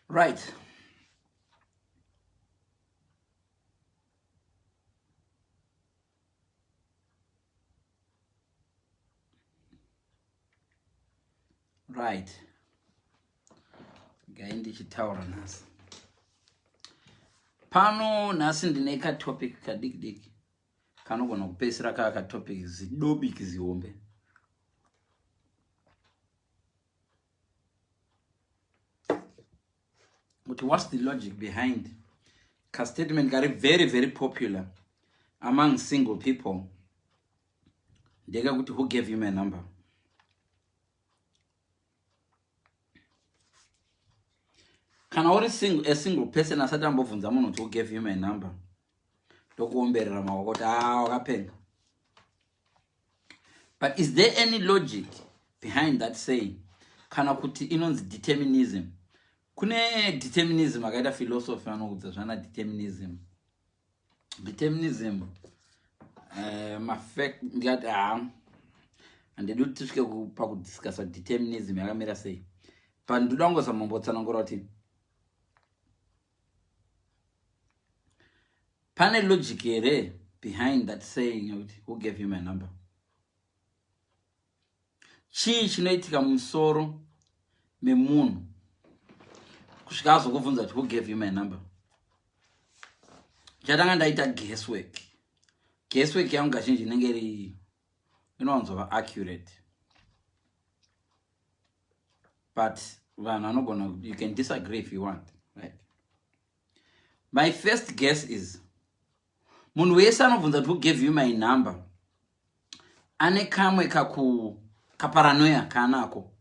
Right. Right. Gai ndichitaura nhasi. Pano nhasi ndine ka topic kadiki diki kanogona kupedzisira kaa ka topic zidobiki zihombe. Kuti what's the logic behind ka statement kari very very popular among single people ndekekuti who gave you my number? Kana uri single, a single person asati ambobvunza munhu kuti who gave you my number, ndokuomberera maoko kuti ah, wakapenga. But is there any logic behind that saying? Kana kuti inonzi determinism? Kune determinism akaita philosophy anoudza zvana determinism. Determinism mafact ndikati ha handidi kuti tisvike pakudiscussa determinism yakamira sei, but ndoda kungozama kumbotsanangura kuti pane logic here behind that saying yekuti who gave you my number. Chii chinoitika mumusoro memunhu kusvika azokubvunza kuti who gave you my number? Chatanga ndaita guesswork. Guesswork yangu kazhinji inenge iri inowanzova accurate, but vanhu vanogona, you can disagree if you want, right? My first guess is munhu wese anobvunza kuti who gave you my number ane kamwe kaku kaparanoia kaanako.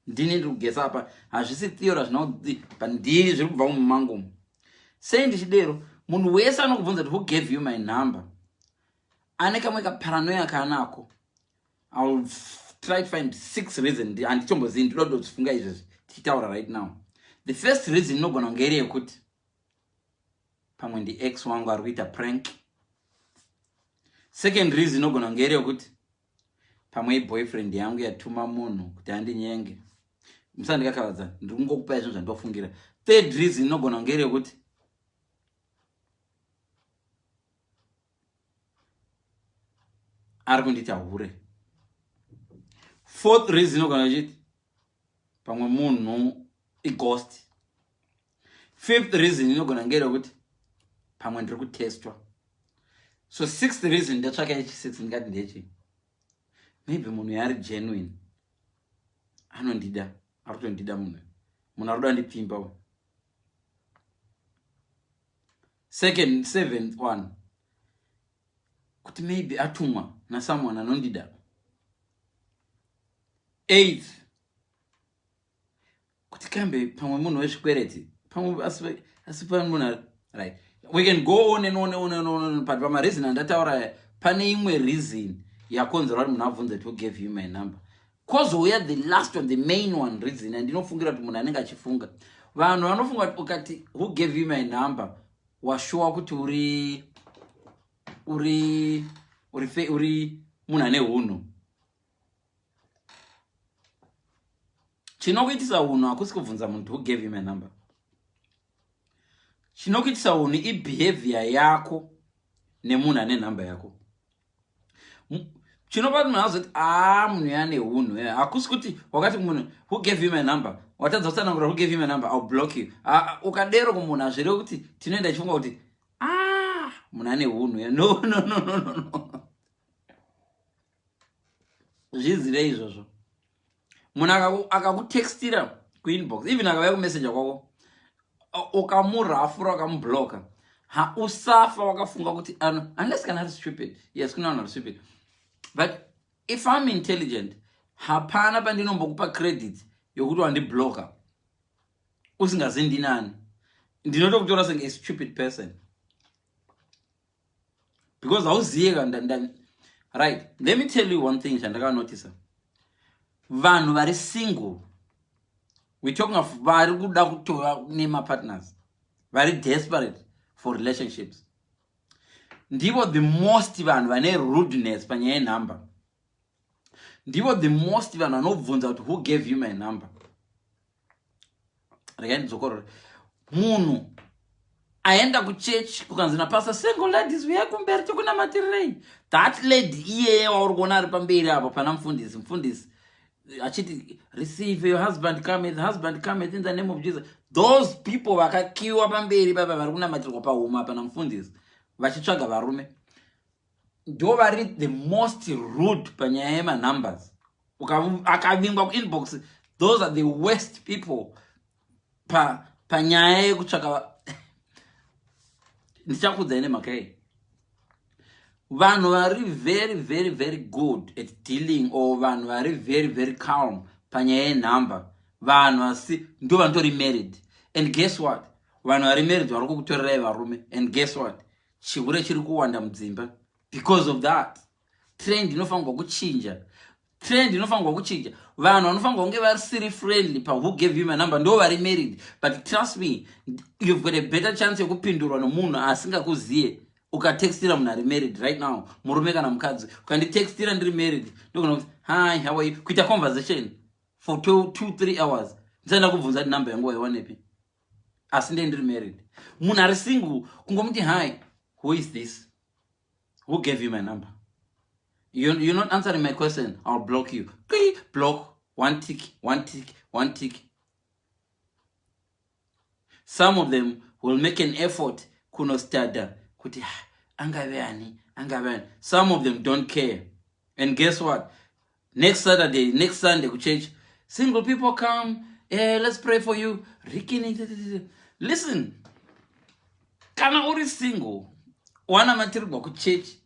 Ndini ndiri kugesa apa, hazvisi theory, hazvina, but ndini zviri kubva mumangu. Sei ndichidero? Munhu wese anokubvunza kuti who gave you my number ane kamwe kaparanoia kaanako. I'll try to find six reason. Handitombozivi, ndinoda kutozifunga izvezvi tichitaura right now. The first reason inogona kunge iri yekuti pamwe ndi ex wangu ari kuita prank. Second reason inogona kunge iri yekuti pamwe iboyfriend yangu yatuma munhu kuti andinyenge. Musandikakavadza, ndiri kungokupai zvinhu zvandofungira. Third reason inogona kunge iri yekuti ari kundiita hure. Fourth reason inogona kuchiti pamwe munhu ighost. Fifth reason inogona kunge iri yekuti pamwe ndiri kutestwa. So sixth reason, ndatsvaka yechi6, ndingati ndechi maybe munhu yaari genuine, anondida, ari kutondida munhu, munhu ari kuda ndipfimba. Second, seventh one, kuti maybe atumwa nasomeone anondida. Eighth, kuti kambe pamwe munhu wezvikwereti, pamwe asi pane munhu. Right, we can go on and on and on and on, but pamareason andataura, pane imwe reason yakonzera kuti munhu abvunze kuti who gave you my number. Kwozouya the last one, the main one reason andinofungira kuti munhu anenge achifunga. Vanhu vanofunga kuti ukati who gave you my number, washuwa kuti uri munhu ane unhu. Chinokuitisa unhu hakusi kubvunza munhu who gave you my number. Chinokuitisa unhu ibehavior yako nemunhu ane nhamba yako. Chinopa munhu azoti a munhu yane unhu, hakusi kuti wakati munhu who gave you my number, watadza kutsanangura who gave you my number, I'll block you. Ukadero kumunhu hazvirevi kuti tinoenda ichifunga kuti a munhu ane unhu. No, no, no, no, no, no. Zvizive izvozvo. Munhu akakutextira kuinbox, even akauya kumessenger kwako, ukamurafura, ukamubloka, ha usafa wakafunga kuti ano, unless kana ari stupid. Yes, kuna vanhu vari stupid, but if I'm intelligent, hapana pandinombokupa credit yokuti wandibloka usingazi ndinani. Ndinotokutora senge a stupid person because hauziye. Right, let me tell you one thing chandakanotisa. Vanhu vari single, we talking of vari kuda kutova nemapartners, vari desperate for relationships, ndivo the most vanhu vane rudeness panyaya yenumber. Ndivo the most vanhu vanobvunza kuti who gave you my number. Regai ndidzokorore. Munhu aenda kuchechi kukanzi napastor, "Single ladies, uyai kumberi tikunamatirirei," that lady iyeye wauri kuona ari pamberi apo pana mufundisi, mufundisi achiti, "Receive your husband cometh, husband cometh in the name of Jesus," those people vakakiwa pamberi papa vari kunamatirwa pahuma pana mufundisi vachitsvaga varume, ndo vari the most rude panyaya yemanumbers. Akavingwa kuinbox, those are the worst people panyaya yekutsvaka. Ndichakuudzai nemhaka yei. Vanhu vari very very very good at dealing, or vanhu vari very very calm panyaya yenhamba, vanhu vasi ndo vanotori married. And guess what? Vanhu vari married vari kukutorerai varume. And guess what? Chihure chiri kuwanda mudzimba because of that. Trend inofanirwa kuchinja, trend inofanirwa kuchinja. Vanhu vanofanirwa kunge vasiri friendly pa "Who gave you my number?" ndo vari married. But trust me, you've got a better chance yekupindurwa nomunhu asingakuziye ukatextira munhu ari married. Right now, murume kana mukadzi, ukanditextira ndiri married, ndogona kuti, "Hi, how are you?" kuita conversation for 2, 3 hours ndisaenda kubvunza kuti namba yangu waiwanepi, asi ndee ndiri married. Munhu ari single, kungomuti, "Hi, who is this? Who gave you my number? You're not answering my question. I'll block you." Qi, block. One tick, one tick, one tick. Some of them will make an effort kunostada kuti, "Ah, angave ani, angave ani." Some of them don't care. And guess what? Next Saturday, next Sunday kuchurch, "Single people, come, let's pray for you." Rikini, listen, kana uri single, wanamatirwa kuchechi,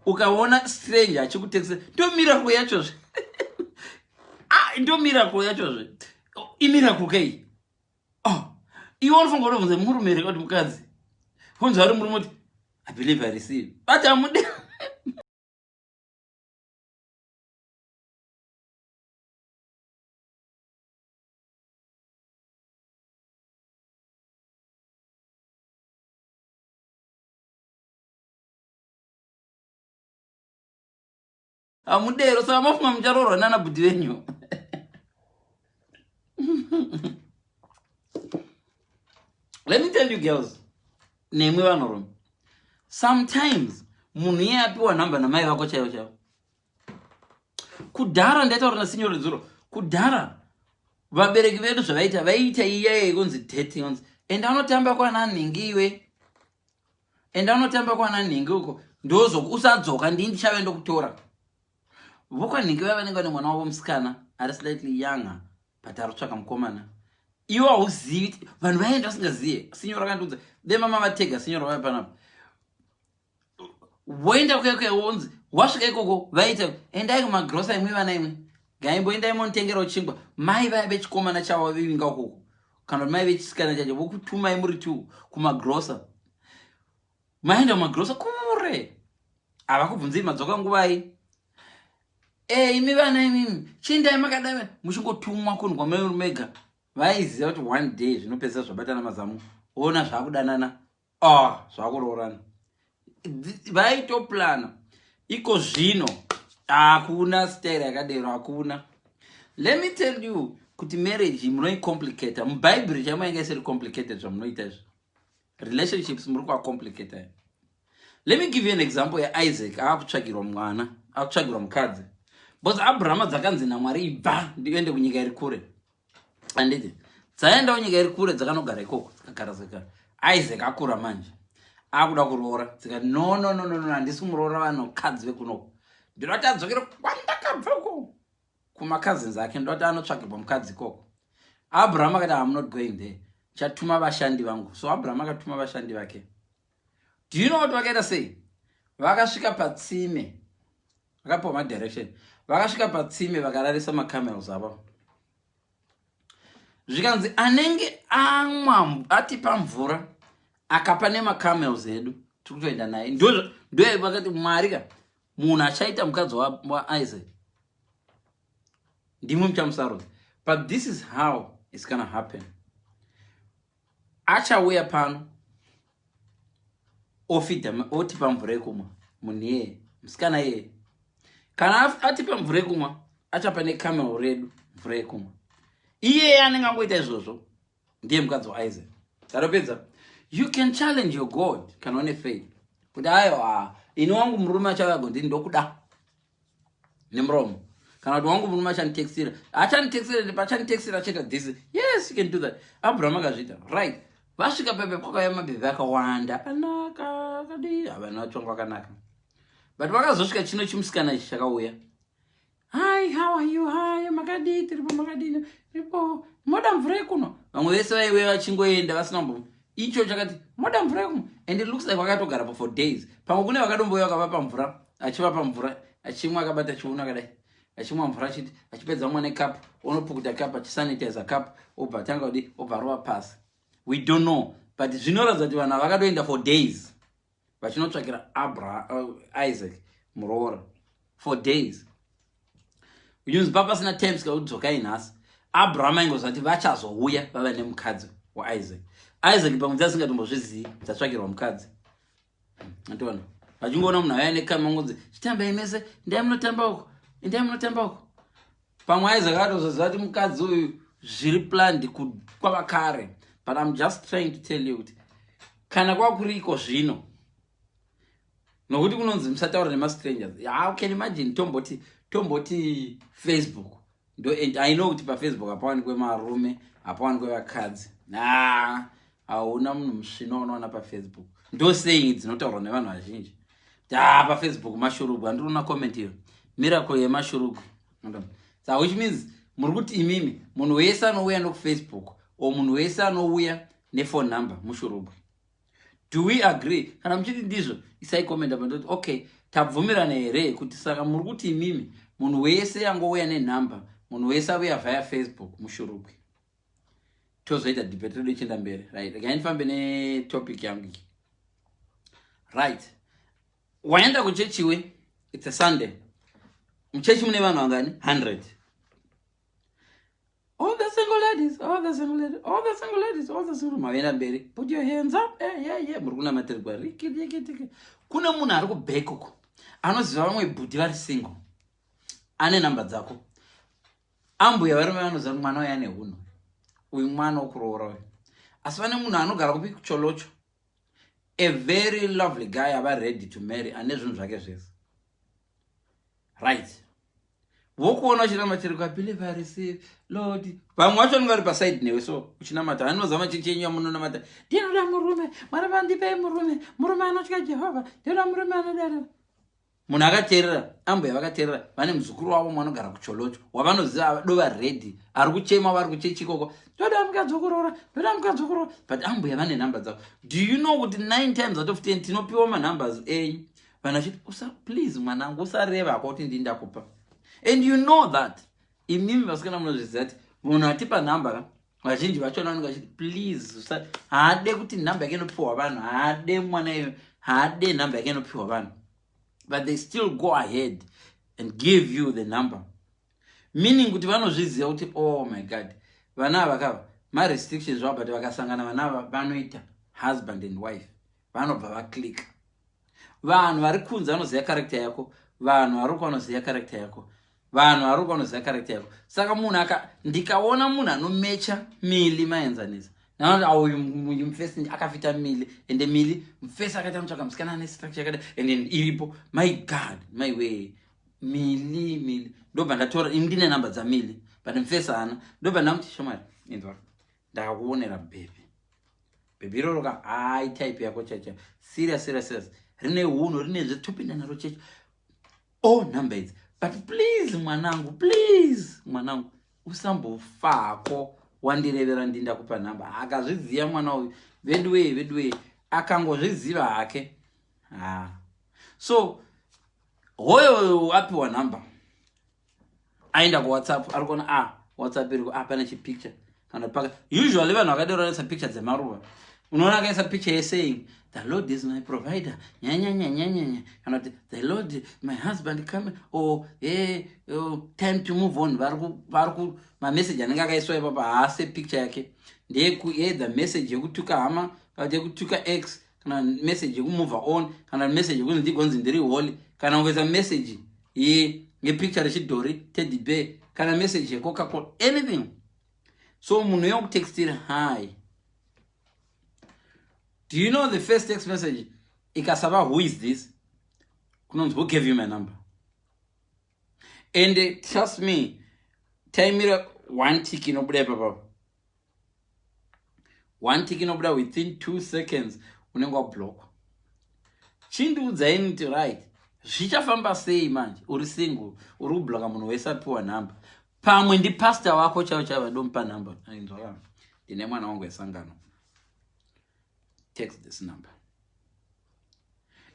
ukaona stranger achikutexta, ndo miracle yachozve. Ah, ndo miracle yachozve, imiracle kei. Oh, iwe unofanira kutobvunza murume here kuti mukadzi, unzi ari murume, kuti, "I believe I receive," but hamudi. Hamudero. Saka mafunga mucharoorwa nana bhudhi venyu. Let me tell you girls, nemwi vanhurume, sometimes munhu iye apiwa nhamba namai vako chaivo chaivo. Kudhara, ndaitaura nasinyoro dzuro, kudhara vabereki vedu zvavaita, vaiita iyaya yekunzi dating, onzi enda unotamba kwana nhingi, iwe enda unotamba kwana nhingi uko, ndozo usadzoka, ndii ndichave ndokutora. Vokwanhingi vaya vanenge vane mwana wavo musikana ari slightly younger, but ari kutsvaka mukomana. Iwe hauzivi, vanhu vaenda vasingaziye. Sinyoro akandiudza de mama vatega sinyoro vaya panapa, voenda kuya kuya, wonzi wasvika ikoko, vaita, "Endai kumagrosa imwe, vana imwe gaimboendai monotengerawo chingwa." Mai vaya vechikomana chavo vevinga ukoko, kana kuti mai vechisikana chacho vokutumai muri two kumagrosa. Maenda kumagrosa kure, havakubvunzii madzoka nguvai. E, imi vana imimi, chiendai makadai, muchingotumwa kunhu kwamuri mega. Vaiziva kuti one day zvinopedzisa zvabatana mazamu, ona zvakudanana, ah, zvakuroorana. Vaitoplana. Iko zvino hakuna style yakadero, hakuna. Let me tell you kuti marriage munoicomplicata. Mubhaibheri chaimo yanga isiri complicated. Zvamunoita izvi, relationships muri kuacomplicata. Let me give you an example yaIsaac aakutsvagirwa mwana, akutsvagirwa mukadzi, because Abrahama dzakanzi naMwari, "Ibva ndiende kunyika iri kure," handiti? Dzaendawo nyika iri kure, dzakanogara ikoko, dzikagara dzikagara. Isaac akura manje, akuda kuroora. Dzikati, "No, no, no, no, no, handisi kumuroora vanokadzi vekunoko. Ndinoti adzokere kwandakabva uko kumacousins ake, ndinoti anotsvagirwa mukadzi ikoko." Abraham akati, "I'm not going there, chatuma vashandi vangu." So Abraham akatuma vashandi vake. Do you know what vakaita sei? Vakasvika patsime, vakapiwa madirection, vakasvika patsime, vakararisa macamels avo. Zvikanzi, "Anenge amwa atipa mvura, akapa nemacamels edu, tiri kutoenda naye." Ndo vakati, "Mwari ka, munhu achaita mukadzi waIsaac ndimwe muchamusarudza, but this is how it's gonna happen. Achauya pano, ofidha, otipa mvura yekumwa. Munhu iyeye, musikana iyeye, kana atipa mvura yekumwa, achapa necamel redu mvura yekumwa. Iyeye anenge angoita izvozvo." Ndiye mukadzi waIsaac. Taropedza. You can challenge your God kana une faith kuti aiwa, ini wangu murume achauya gondini, ndokuda nemuromo, kana kuti wangu murume achanitextira, achanitextira, pachanitextira achaita this. Yes, you can do that. Abraham akazviita, right? Vasvika pepe, kwakauya mabhebhi akawanda akanaka, akadii, havana vatsvangu vakanaka, but vakazosvika chino chimusikana ichi chakauya. "Hi, how are you? Hi, makadii? Tiripo, makadini? Ripo. Moda mvura yekunwa?" Vamwe vese vaive vachingoenda vasina mbo. Icho chakati, "Moda mvura yekunwa?" And it looks like vakatogarapo for days. Pamwe kune vakadomboya vakavapa mvura, achivapa mvura, achimwa akabata chiuno akadai, achimwa mvura, achiti achipedza mwa nekapu, onopukuta kapu, achisanitiza kapu, obva atanga kudi, obva arova pasi. We don't know, but zvinoratidza kuti vanhu vakatoenda for days vachinotsvakira Isaac muroora for days. Uchinzi papasina times kakuti dzokai nhasi. Abraham aingoziva kuti vachazouya vava nemukadzi waIsaac. Isaac pamwe dzasingatombozvizivi dzatsvakirwa mukadzi. Antoona vachingoona munhu auya nekamangodzi, "Chitambai mese, ndai munotamba uko, endai munotamba uko." Pamwe Isaac akatozoziva kuti mukadzi uyu zviri planned kwava kare. But I'm just trying to tell you kuti kana kwakuriko zvino, nokuti kunonzi musataura nemastrangers. How can imagine? Tomboti Facebook ndo, and I know kuti paFacebook hapawanikwe marume, hapawanikwe vakadzi. A, hauna munhu musvino unoona paFacebook. Ndo saying dzinotaurwa nevanhu vazhinji kuti a, paFacebook mashurugu. Handinoona comment iyo, miracle yemashurugu. Sa which means muri kuti imimi munhu wese anouya nokuFacebook o munhu wese anouya nephone number mushurugwi. Do we agree? Kana muchiti ndizvo, isai comment apa. Ndoti okay, tabvumirana here kuti saka muri kuti imimi munhu wese angouya nenhamba, munhu wese auya via Facebook mushurugwi? Tozoita debate redu ichienda mberi, right? Regai ndifambe netopic yangu iyi, right? Waenda kuchechiwe, it's a Sunday. Muchechi mune vanhu vangani? 100. "All the single ladies, all the single ladies, all the single ladies, all the single." Mavaenda mberi, "Put your hands up." Yeah. Muri kunamatirwa riki riki riki. Kune munhu ari kuback uko anoziva vamwe bhudhi vari single, ane namba dzako. Ambuya varume vanoziva kuti mwana uyu ane hunhu, uyu mwana wokuroora uyu. Asi vane munhu anogara kupi? Kucholocho, a very lovely guy ava ready to marry, ane zvinhu zvake zvese, right? Vokuona uchinamatirwa, "Believe I receive, Lord." Vamwe vacho vanenge vari paside newe, so uchinamata, anoziva machechi enyu amunonamata. "Ndinoda murume, Mwari vandipei murume, murume anotya Jehovha, ndinoda murume anodaro." Munhu akateerera, ambuya vakateerera, vane muzukuru wavo mwanogara kucholocho wavanoziva dova ready, ari kuchema, vari kuchechi ikoko, "Ndoda mukadzi wokuroora, ndoda mukadzi wokuroora." But ambuya vane nhamba dzavo. Do you know kuti 9 times out of 10 tinopiwa manumbers enyu, vanhu vachiti, "Usa, please mwanangu, usareva hako kuti ndii ndakupa." And you know that imimi vasikana munozviziva kuti munhu atipa nhamba ka, vazhinji vachona vanenge vachiti, "Please," haade kuti nhamba yake inopiwa vanhu, haade mwana iyo, haade nhamba yake inopiwa vanhu, but they still go ahead and give you the number, meaning kuti vanozviziva kuti, oh my God, vana ava kava marestrictions zvavo, but vakasangana vana ava vanoita husband and wife, vanobva vaclicka. Vanhu vari kunze vanoziva character yako, vanhu vari uko vanoziva character yako, vanhu vari uko vanoziva character yako. Saka munhu aka, ndikaona munhu anomecha mili maenzanisa naona uyu mufesi akafita mili, ende mili mufesi akaita mutsvaka musikana ane structure yakada, ende iripo. My God, my way, mili mili, ndobva ndatora. Ini ndine namba dzamili, but mufesi haana. Ndobva ndamuti, "Shamwari, inzwa, ndakakuonera bhebhi, bhebhi iroro ka, hai, type yako chacha, serious, serious, serious, rine hunhu, rine zvetopinda naro chechi o nhamba idzi. But please mwanangu, please mwanangu, usambofako wandirevera ndindakupa nhamba." Akazviziva mwana uyu, veduwei, veduwei, akangozviziva hake. Ha, so hoyo apiwa nhamba, aenda kuWhatsApp, ari kuona a WhatsApp iriko, a pane chipicture kana paka. Usually vanhu vakadero vanoisa picture dzemaruva. Unoona akaisa picture yesaying, "The Lord is my provider," nyanyanyanyanyanya, kana kuti, "The Lord my husband come," or hey, oh, time to move on. Vari ku mameseji anenge akaiswa ipapo haase picture yake, ndeyethe message yekutuka hama, kana kuti yekutuka ex, kana message yekumove on, kana message yekunzi ndigonzi ndiri holy, kana kungoisa message yepicture rechidhori, teddy bear, kana message yeCoca Cola, anything. So munhu yokutextira, "Hi." Do you know the first text message ikasava "Who is this?", kunonzi, "Who gave you my number?" And trust me, taimira one tick inobuda ipapapo, one tick inobuda within 2 seconds, unenge wablockwa. Chindiudzai niti, right, zvichafamba sei manje? Uri single, uri kublocka munhu wese apiwa nhamba. Pamwe ndipastor wako chaivo chaivo vadomupa nhamba. Inzwa, ndine mwana wangu wesangano, text this number.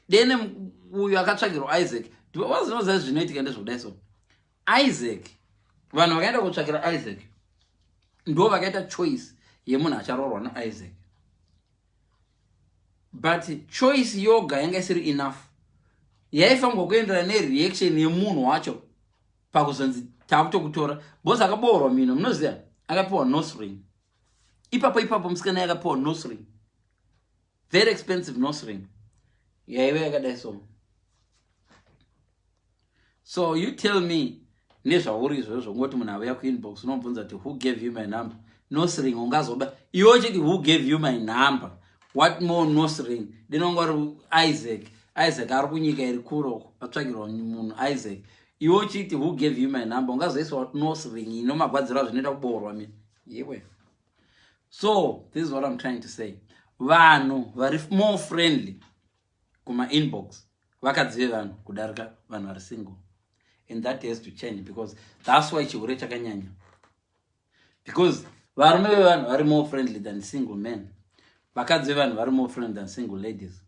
Dene uyu akatsvagirwa Isaac, wazinoziva zvinoitika ndezvokudai. So Isaac, vanhu vakaenda kutsvakira Isaac ndo vakaita choice yemunhu acharoorwa naIsaac, but choice yoga yanga isiri enough. Yaifanirwa kuenderana nereaction yemunhu wacho pakuzonzi takutokutora, because akaboorwa mino. Munoziva akapiwa nose ring ipapo ipapo. Musikana yakapiwa nose ring, very expensive nose ring yaiva yakadai. So you tell me nezvauri izvozvo, ngoti munhu auya kuinbox, unobvunza kuti, "Who gave you my number?" Nose ring ungazoba iwe uchiti, "Who gave you my number?" What more nose ring? Dinonga uri Isaac. Isaac ari kunyika iri kuro, atsvagirwa munhu Isaac. Iwe uchiti, "Who gave you my number?" Ungazoiswa nose ring ino magwadziro azvinoita kuboorwa mina iwe. So this is what I'm trying to say: vanhu vari more friendly kumainbox vakadzi vevanhu kudarika vanhu vari single, and that has to change, because that's why chihure chakanyanya, because varume vevanhu vari more friendly than single men. Vakadzi vevanhu vari more friendly than single ladies.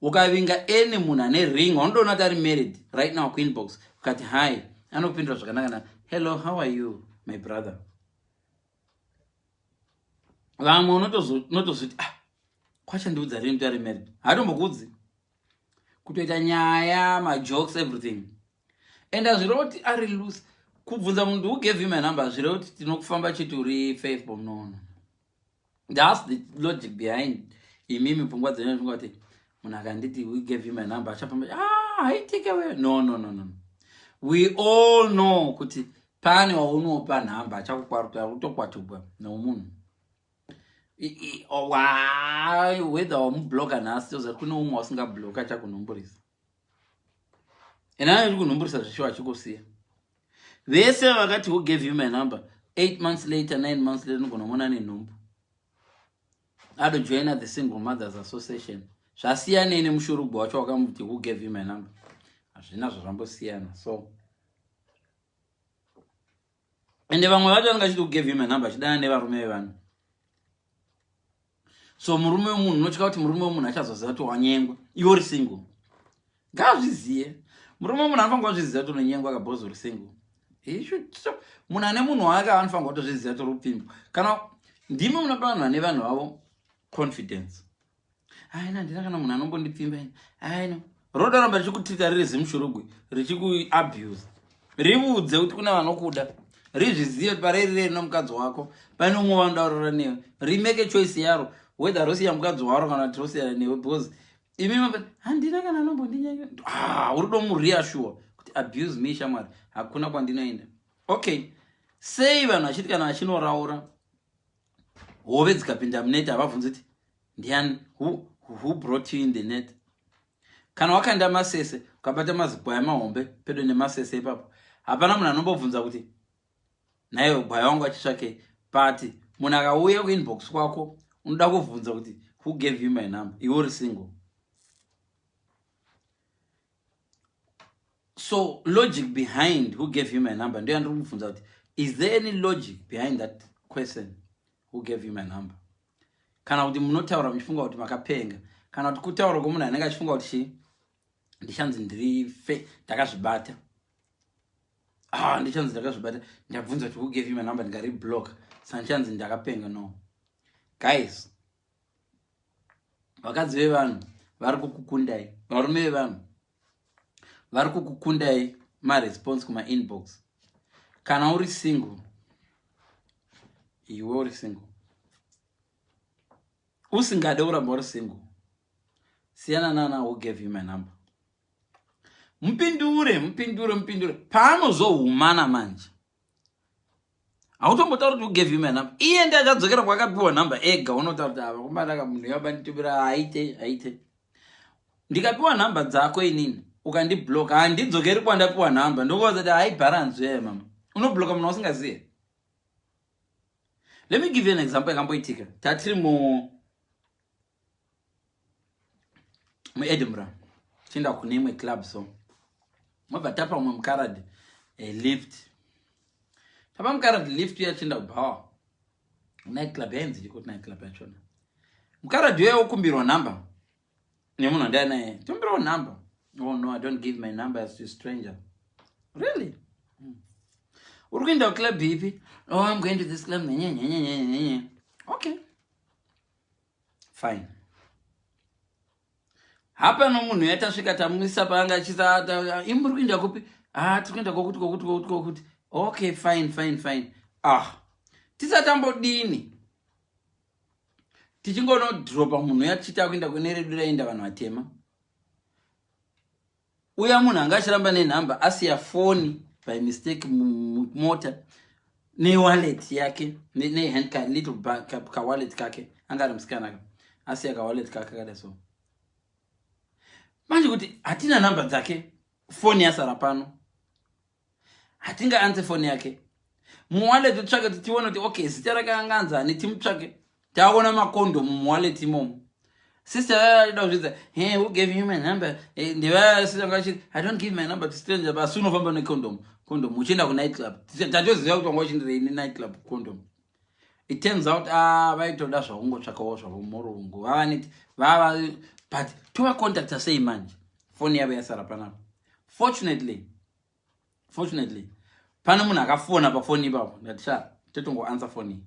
Ukavinga any munhu ane ring wanotoona kuti ari married right now kuinbox, ukati, "Hi," anopindura zvakanaka na, "Hello, how are you, my brother?" Vamwe unotozoti, "Ah, kwachandiudza rini kuti ari married?" Haatombokudzi, kutoita nyaya, majokes, everything. And hazvireva kuti ari loose. Kubvunza munhu, "Who gave you my number?" hazvireva kuti tinokufamba chiti uri faithful. No, that's the logic behind. Imimi pfungwa dzenyu funga kuti munhu akanditi, "Who gave you my number?" achafamba, "Ah, haitike we." No, we all know kuti pane waunopa nhamba achakukwaruta, utokwatugwa nomunhu. Whether wamublocka nhasi, tozati kune umwe wasingablocka achakunhumburisa, and anoti kunhumburisa zvisho achikusiya. Vese vakati, "Who gave you my number?" 8 months later, 9 months later, unogona kuona nenhumbu, adojoina the Single Mothers Association. Zvasiyanei nemushurugwa wacho wakamuti, "Who gave you my number?" Hazvina zvazvambosiyana. So ende vamwe vacho vanenge achiti, "Who gave you my number?" achidana nevarume vevanhu. So murume wemunhu, unotya kuti murume wemunhu achazoziva kuti wanyengwa iwe uri single. Ngaazviziye murume wemunhu, anofanira kuzviziva kuti unonyengwa kabhozi uri single. Munhu ane munhu wake anofanira kutozviziva kuti uri kupfimbwa. Kana ndimi munopa vanhu vane vanhu vavo confidence, "Aina, handina kana munhu anombondipfimba ini." Aina, roda ramba richikutrita riri zimushurugwi, richikuabuse. Rivudze kuti kune vanokuda, rizvizive kuti pareri reri nomukadzi wako pane umwe vanoda newe. Rimake choice yaro, whether rosiya mukadzi waro kana kuti rosiyana newe, because imi handina kana anombondinyanya. Ah, uri domureassure kuti, "Abuse me, shamwari, hakuna kwandinoenda." Okay, sei vanhu vachiti kana vachinoraura, hove dzikapinda munet, havabvunzi kuti ndiani who brought you in the net? Kana wakaenda masese, ukabata mazigwaya mahombe pedo nemasese ipapo, hapana munhu anombobvunza kuti, "Naiwe, gwaya wangu achitsvakei?" But munhu akauya kuinbox kwako, unoda kubvunza kuti, "Who gave you my number?" Iwe uri single. So logic behind "Who gave you my number?" Ndiyo yandiri kubvunza kuti, is there any logic behind that question, "Who gave you my number?" Kana kuti munotaura muchifunga kuti makapenga, kana kuti kutaura kwomunhu anenge achifunga kuti chii, ndichanzi ndiri fe ndakazvibata. Ah, ndichanzi ndakazvibata, ndabvunza kuti, "Who gave you my number?" Ndingariblock, saka ndichanzi ndakapenga. No, guys, vakadzi vevanhu vari kukukundai, varume vevanhu vari kukukundai maresponse kumainbox. Kana uri single, iwe uri single, usingade kuramba uri single, siyana nana "Who gave you my number?" Mupindure, mupindure, mupindure. Paanozohumana manje, Hautombotaura kuti who gave you my number. Iye ndi achadzokera kwakapiwa number ega, unotaura kuti ava kumbanaka munhu yabanditumira haite haite. Ndikapiwa nhamba dzako inini, ukandibloka, handidzokeri kwandapiwa nhamba. Ndokuvaza kuti haibharanzi yayo mama. Unobloka munhu wasingazive. Let me give you an example yakamboitika. Tatiri muEdinburgh, tienda kune imwe club, so mobva tapa umwe mukaradi lift. Tapa mukaradi lift uya, tienda kubhawa, night club yainzi chiko night club yachona. Mukaradi uya wokumbirwa nhamba nemunhu wandaya naye, tombirawo nhamba. "Oh no, I don't give my numbers to stranger." "Really? Uri kuenda kuclub ipi?" "Oh, I'm going to this club." Nyenyenyenyenyenye. "Okay, fine." Hapano munhu yatasvika, tamuisa paanga achisa. "Imi muri kuenda kupi?" "Ah, tiri kuenda kokuti, kokuti, kokuti, kokuti." "Okay, fine, fine, fine." Ah, tisatambodini, tichingonodhiropa munhu yatichita kuenda kune redu raenda vanhu vatema. Uya munhu anga achiramba nenhamba, asiya foni by mistake mumota newallet yake, nehand little kawallet kake. Anga ari musikana ka, asiya kawallet kake kada. So manje kuti hatina nhamba dzake, foni yasara pano, hatingaanze foni yake. Muwallet totsvake kuti tione kuti okay, zita rake anganzani, timutsvake. Taona makondomu muwallet imomo. Sister vaida kuzvidza, "Hey, who gave you my number?" Ndevasister, "I don't give my number to stranger." Asi unofamba necondom, condom, uchienda kunight club. Tatoziva kuti wanga uchindirei nenight club condom. It turns out, ah, vaitoda zvakungotsvakawo zvavo murungu vavaneti vava, but tovacontacta sei manje? Foni yavo yasara panapa. Fortunately pane munhu akafona pafoni ipapo. Ndati sha, totongoansa foni,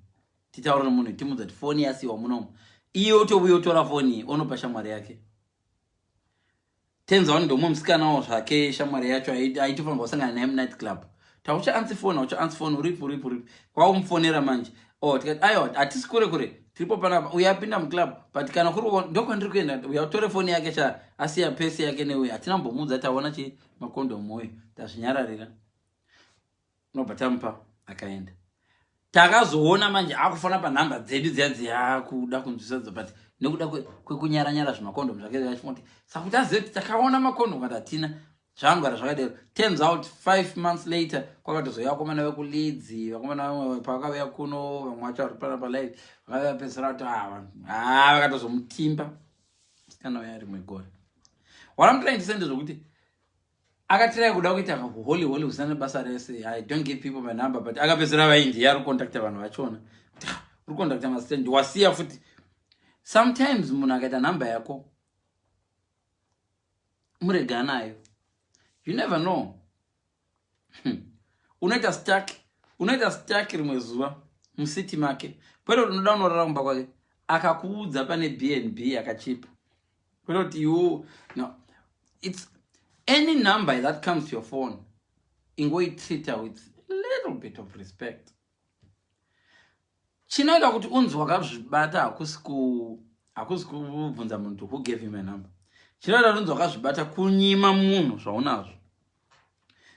titaura nemunhu, timudza kuti foni yasiwa munomu. Iye otouya, otora foni, onopa shamwari yake. Turns out ndomwe musikanawo zvake, shamwari yacho aitofanirwa kusangana naye munight club. Tauchaansi foni, auchaansi foni, uripi, uripi, uripi? Kwaumufonera manje. Oh, tikati aiwa, hatisi kure kure, tiripo panapa. Uyo apinda muclub, but kana kuri ndokwandiri kuenda, uya utore foni yake cha asiya pesi yake neuyo. Hatina mbomuudza taona chi makondomu uyu, tazvinyararira. Nobva tamupa, akaenda. Takazoona manje akufona panhamba dzedu dziya dziya kuda kunzwisa, but nekuda kwekunyaranyara zvimakondomu zvake, achifuna kuti saka kuti azive kuti takaona makondomu kana hatina. Zvangwara zvakadero. Turns out 5 months later kwakatozouya vakomana vekuLeeds. Vakomana vamwe pavakauya kuno, vamwe vacho vari pana palive, vakauya pedzisira kuti ha, vakatozomutimba musikana uya rimwe gore. What I'm trying to say ndezvokuti akatirai kuda kuita holy holy usina nebasa rese, "I don't give people my number," but akapedzisira vaindiya ari kucontacta vanhu vachona. Uri kucontacta mastand, wasiya futi. Sometimes munhu akaita nhamba yako, murega nayo. You never know. Unoita stuck, unoita stuck rimwe zuva mucity make. Kwete kuti unoda unorara kumba kwake, akakuudza pane BnB yakachipa. Kwete kuti you no, it's any number that comes to your phone, ingoitreata with a little bit of respect. Chinoita kuti unzi wakazvibata hakusi kubvunza munhu who gave him a number. Chinoita kuti unzi wakazvibata kunyima munhu zvaunazvo.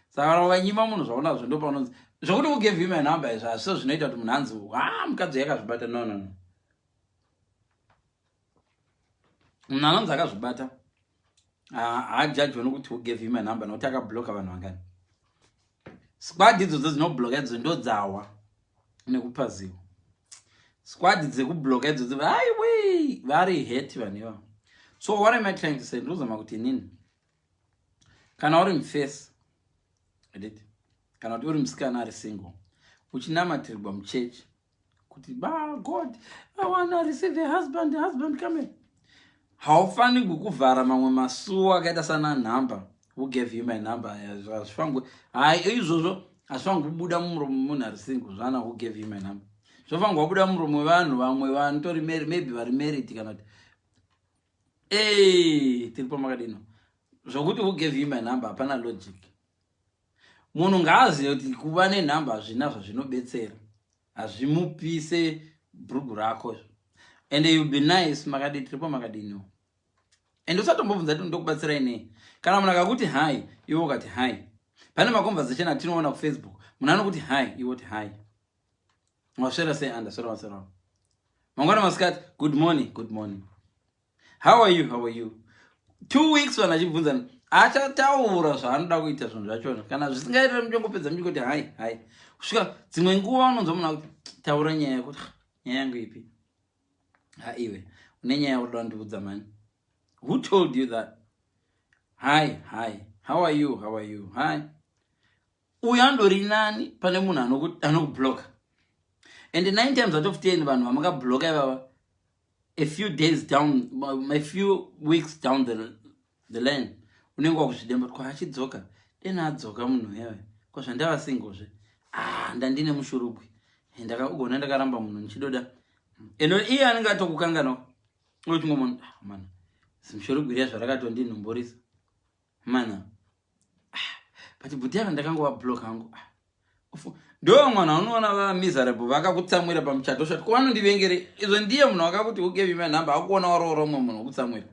Saka kana ukanyima munhu zvaunazvo, ndo paunonzi zvokuti who gave him a number izvo hazviso zvinoita kuti munhu anzi, "A, mukadzi yakazvibata." No, no, no. Munhu anonzi akazvibata haajajwa nokuti who gave him a number, nokuti akabloka vanhu vangani. Squad idzodzo dzinobloka idzo ndodzawa nekupaziwa. Squad dzekubloka idzodzo, aiwe, vari hate vanhu ivavo. So what am I trying to say? Ndozama kuti inini, kana uri mufesi edit, kana kuti uri musikana ari single, uchinamatirwa muchechi kuti ba God, I wanna receive a husband, husband coming, haufanirwi kuvhara mamwe masuo akaita sana nhamba. "Who gave you my number?" Hazvifanirwi, hai, izvozvo hazvifanirwi kubuda mumuromo memunhu ari single. Zvana "Who gave you my number" zvofanirwa kubuda mumuromo wevanhu vamwe vanotori maybe vari married, kana kuti e tiri pamakadino. Zvokuti "Who gave you my number?" hapana logic. Munhu ngaazive kuti kuva nenhamba hazvina zvazvinobetsera, hazvimupise bhurugu rako. And you be nice, makadi, tiripo, makadiniwo. And usatombobvunza ti ndokubatsirai nei. Kana munhu akakuti hi, iwe ukati hi. Pane maconversation atinoona kuFacebook, munhu anokuti hi, iwe uti hi. Waswera sei? Andaswera, waswera. Mangwana masikati, good morning, good morning, how are you, how are you? 2 weeks vanhu achibvunzana, achataura zvaanoda kuita. Zvinhu zvachona kana zvisingaitira, muchongopedza muchingoti hai hai. Kusvika dzimwe nguva unonzwa munhu akuti, "Taura nyaya yekuti." "Ah, nyaya yangu ipi? Ha, iwe une nyaya yakuda kundiudza mani. Who told you that?" "Hi, hi, how are you, how are you, hi." Uyu andori nani pane munhu anokubloka. And 9 times out of 10, vanhu vamakabloka ivava, a few days down, a few weeks down the line, unenge wakuzvidemba kuti kwaachidzoka, dena adzoka munhu uyave kwazvandava singlezve. Ah, ndandine mushurugwi, ugona ndakaramba munhu ndichidoda. And iye anenge atokukanganwa. Uchingomona, "Ah, mana, zimushurugwi riya zvarakatondinhomborisa mana. Ah, but bhuti ava ndakangova hangu." Ah, ndo mwana unoona vamiserable vakakutsamwira pamuchato shati ko vanondivengere izvo. Ndiye munhu wakakuti, "Who gave you my number?" Akuona waroora umwe munhu wokutsamwira.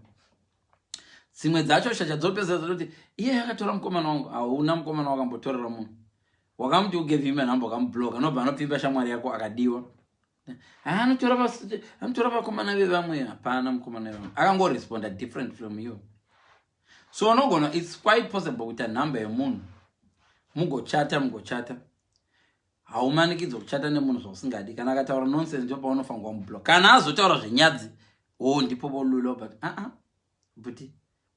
Dzimwe dzacho shacha dzopedzisa dzototi iye akatora mukomana wangu. Hauna mukomana wakambotorera munhu. Wakamuti, "Who gave you my number?" Wakamubloka, anobva anopfimba shamwari yako akadiwa. Anotora vakomana vevamwe. Hapana mukomana vevamwe, akangoresponda different from you. So unogona, it's quite possible kuita nhamba yemunhu, mugochata, mugochata. Haumanikidzwa kuchata nemunhu zvausingadi. Kana akataura nonsense, ndo paunofanirwa kumublock. Kana azotaura zvenyadzi, o ndipo bolula. But uh-uh, but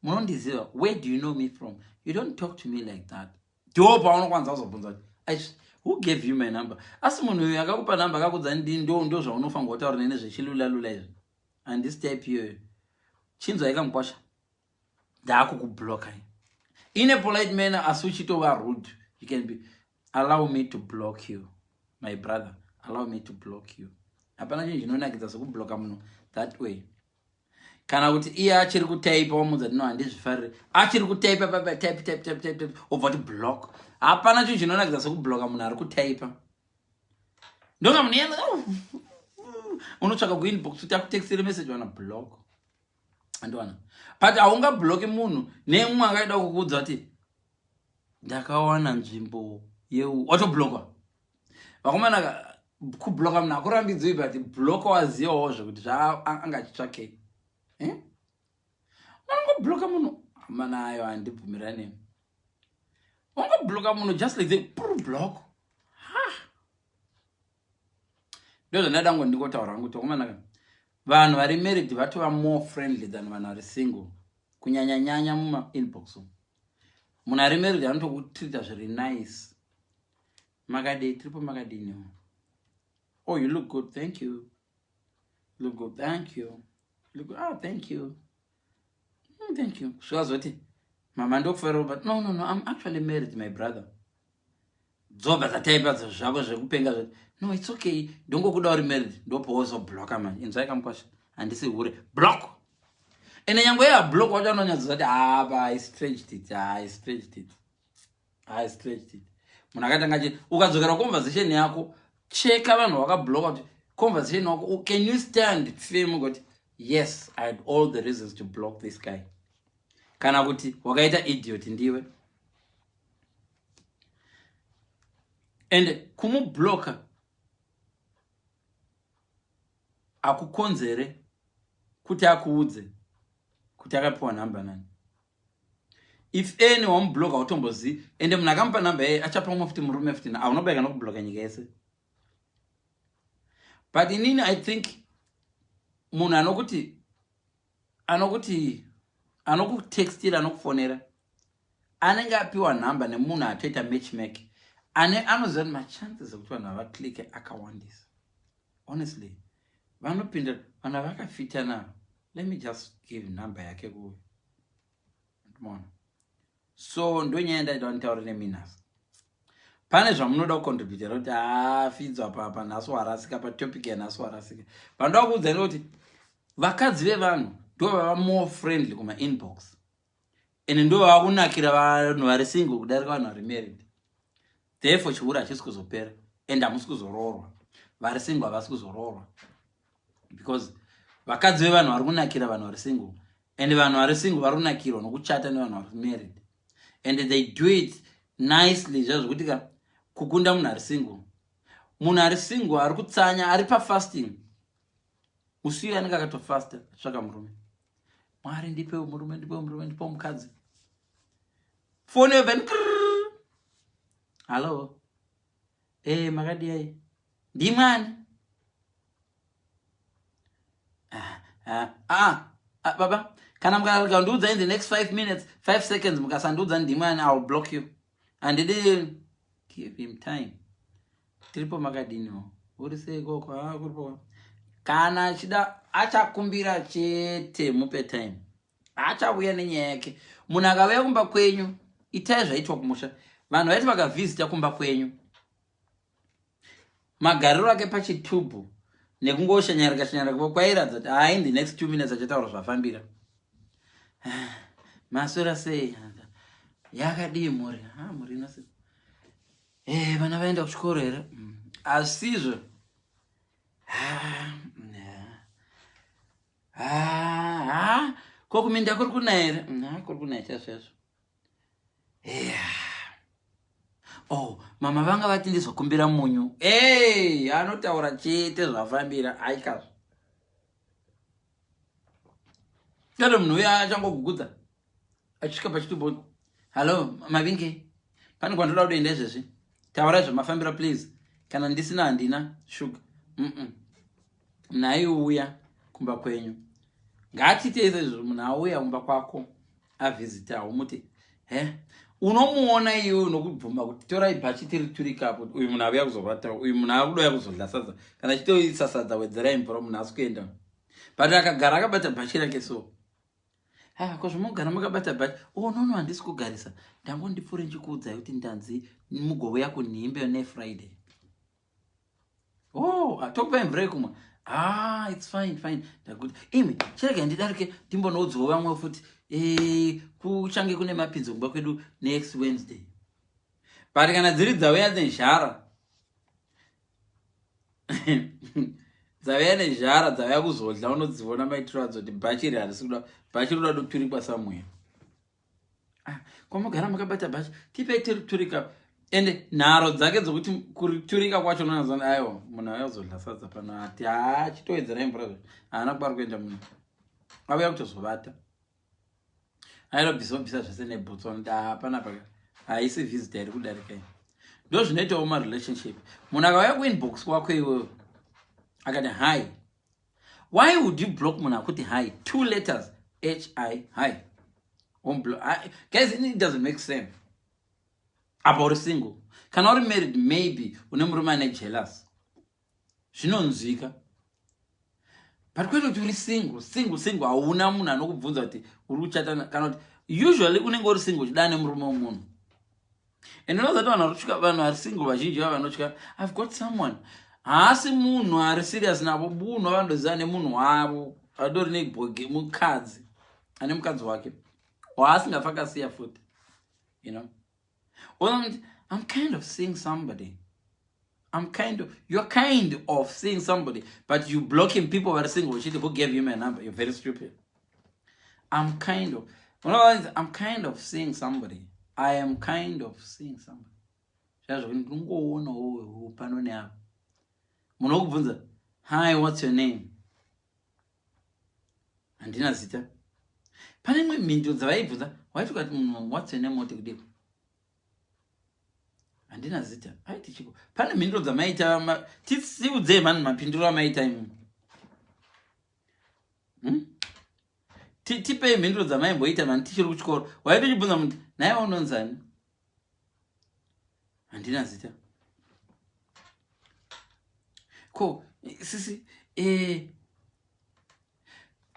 munondiziva, where do you know me from? You don't talk to me like that. Ndo paunokwanisa kuzobvunza kuti, "Who gave you my number?" Asi munhu uyu akakupa nhamba, akakudza ndi ndo zvaunofanirwa kutaura nene zvechilulalula izvi. Handisi type iyoyo. Chinzwai kamukwasha, ndaakukubloka in a polite manner, asi uchitova rude. You can be, "Allow me to block you, my brother, allow me to block you." Hapana chinhu chinonakidza sekubloka munhu that way. Kana kuti iye achiri kutaipa, wamudza, "Tino handizvifariri," achiri kutaipa papa, type, type, type, type, type, obva kuti block. Hapana chinhu chinonakidza sekubloka munhu ari kutaipa. Ndonga munhu iye unotsvaka kuinbox kuti akutextire message, wana block. Andiwana, but haungabloki munhu nemumwe angaida kukuudza kuti, "Ndakawana nzvimbo yeu," watoblokwa. Vakomana, kubloka munhu hakurambidzwi, but bloka wazivawo zvekuti zvaangachitsvakei. Eh? Unongobloka munhu mana ayo, handibvumirani. Ungobloka munhu just like the block. Ha, ndo zvandada ngo ndingotaura hangu kuti vakomana, vanhu vari married vatova more friendly than vanhu vari single, kunyanyanyanya mumainbox umu. Munhu ari married anotokutreata zviri nice. "Makadii?" "Tiripo, makadiniwo?" "Oh, you look good." "Thank you." "Look good." "Thank you." "Look good." "Ah, thank you." Thank you." Kusvika "Mama, ndokufarira," but No, I'm actually married, my brother." Dzobva dzataipa zvako zvekupenga zvati, "No, it's okay, ndongokuda uri married." Ndopowozobloka manje. "Inzwai kamukwasha, handisi hure." Block. Ende nyange yablock wacho anonyatsoza kuti, "Apa I stretched it, I stretched it, I stretched it." Munhu akatanga chi ukadzokera conversation yako, cheka vanhu vakabloka kuti conversation wako, can you stand firm kuti, "Yes, I had all the reasons to block this guy," kana kuti wakaita idiot ndiwe? And kumubloka akukonzere kuti akuudze kuti akapiwa nhamba nani. If any wamubloka, hautombozivi. Ende munhu akamupa nhamba yeye achapa umwe futi murume futi. Aunobaika nokubloka nyika yese. But inini I think munhu anokuti anokutextira, anokufonera, anenge apiwa nhamba nemunhu atoita matchmake ane anoziva kuti machances ekuti vanhu havaclicke akawandisa. Honestly, vanopinda vanhu havakafitana. Let me just give nhamba yake kuyo. Mona, so ndonyaya ndaida nditaure neminasi. Pane zvamunoda kucontributera kuti hafidzwa papa nhasi warasika patopic yanhasi warasika. Pandoda kuudzai kuti vakadzi vevanhu ndo vava more friendly kumainbox, ende ndo vava kunakira vanhu vari single kudarika vanhu vari married. Therefore chihure hachisi kuzopera, and hamusi kuzoroorwa. Vari single havasi kuzoroorwa because vakadzi vevanhu vari kunakira vanhu vari single, and vanhu vari single vari kunakirwa nokuchata nevanhu vari married, and they do it nicely, zva zvokuti ka kukunda munhu ari single. Munhu ari single ari kutsanya, ari pafasting, musi uyo anenge akatofasta atsvaka murume. Mwari, ndipewo murume, ndipewo murume, ndipewo mukadzi. Foni yobva, "Hallo, e makadiyai? Ndimwani?" "Ah, ah, ah, ah, baba, kana mukandiudza in the next 5 minutes, 5 seconds, mukasandiudza ndimwani, I will block you." Handidi. Give him time. "Tiripo, makadiniwo? Uri sei koko?" "Ah, kuripo." Kana achida achakumbira chete, mupe time, achauya nenyaya yake. Munhu akauya kumba kwenyu, itai zvaitwa kumusha. Vanhu vaiti vakavhizita kumba kwenyu, magariro ake pachitubhu nekungoshanyarika shanyarika kwairatidza kuti hai, in the next 2 minutes achataura zvafambira. "Maswera sei? Yakadii mhuri? Ha, mhuri inose. Vana vaenda kuchikoro here?" Asizvo. Ha, ko kuminda kuri kunaya here?" Kuri kunaya chaizvo." "Oh, mama vanga vati ndizokumbira munyu." Ei, anotaura chete zvafambira. Aikazvo kana munhu uya achangogugudza achisvika pachitubo, "Hallo, mavinge, pane kwandoda kutoenda izvezvi. Taurai zvamafambira, please. Kana ndisina, handina shuga." Nhaiuya kumba kwenyu, ngatiite izvezvo. Munhu auya kumba kwako, avhizita, umuti he, unomuona iwe unokubvuma kuti torai bhachi tiri turikapo. Uyu munhu auya kuzovata, uyu munhu akudoya kuzodya sadza. Kana chitoisa sadza, wedzerai mvura. Munhu asi kuenda, but akagara akabata bhachi rake, so ah, ko zvomogara makabata bhachi? "Oh no, handisi kugarisa, ndangondipfuure ndichikuudzai kuti ndanzi mugouya kunhimbe neFriday." "Oh, tokupai mvura yekumwa." "Ah, it's fine, fine, ndakuti imi chirega ndidarike ndimbonoudzawo vamwe futi. Kuchange kune mapinzo kumba kwedu next Wednesday." But kana dziri dzauya nezhara, dzauya nezhara, dzauya kuzodla, unodziona maitiro adzo kuti bhachi iri harisi kuda bhachi, rinoda kuturikwa somewhere. "Ah, kwamugara makabata bhachi, tipei tiriturika." Ende nharo dzake dzokuti kuriturika kwacho, unonazoona aiwa, munhu auya kuzodla sadza pano, ati haa, chitowedzerai mvura. Zvo haana kwari kuenda, munhu auya kutozovata, airobvisa obvisa zvese nebhutsu. Anoti hapana paka, haisi visitor iri kudarika iyi. Ndo zvinoitawo marelationship. Munhu akauya kuinbox kwako iwewe akati hi, why would you block munhu akuti hi? Two letters, hi, hi. Guys, it doesn't make sense. Apa uri single. Kana uri married, maybe une murume ane jealous, zvinonzwika, but kwete kuti uri single, single, single, hauna munhu anokubvunza kuti uri kuchatana. Kana kuti usually unenge uri single uchidana nemurume wemunhu. And unoziva kuti vanhu vari vanhu vari single vazhinji vava vanotya, "I've got someone." Haasi munhu ari serious navo, bunhu avandoziva nemunhu wavo adori nebhoge, mukadzi ane mukadzi wake waasingafa akasiya futi. Well, "I'm kind of seeing somebody." I'm kind of, you're kind of seeing somebody, but you blocking people who are single. Who gave you my number? You're very stupid. I'm kind of, I'm kind of seeing somebody. I am kind of seeing somebody. Zvazvo ndingoonawo pano neapo. Munhu wokubvunza, "Hi, what's your name?" "Handina zita." Pane imwe mhinduro dzavaibvunza, waiti ukati munhu, "What's your name?" woti kudiko? "Handina zita." Aiti chiko? Pane mhinduro dzamaita, tisiudzei mani mapinduro amaita imi. Tipei mhinduro dzamaimboita mani tichiri kuchikoro. Waiti uchibvunza munhu, "Naiwe unonzani?" "Handina zita." Ko sisi,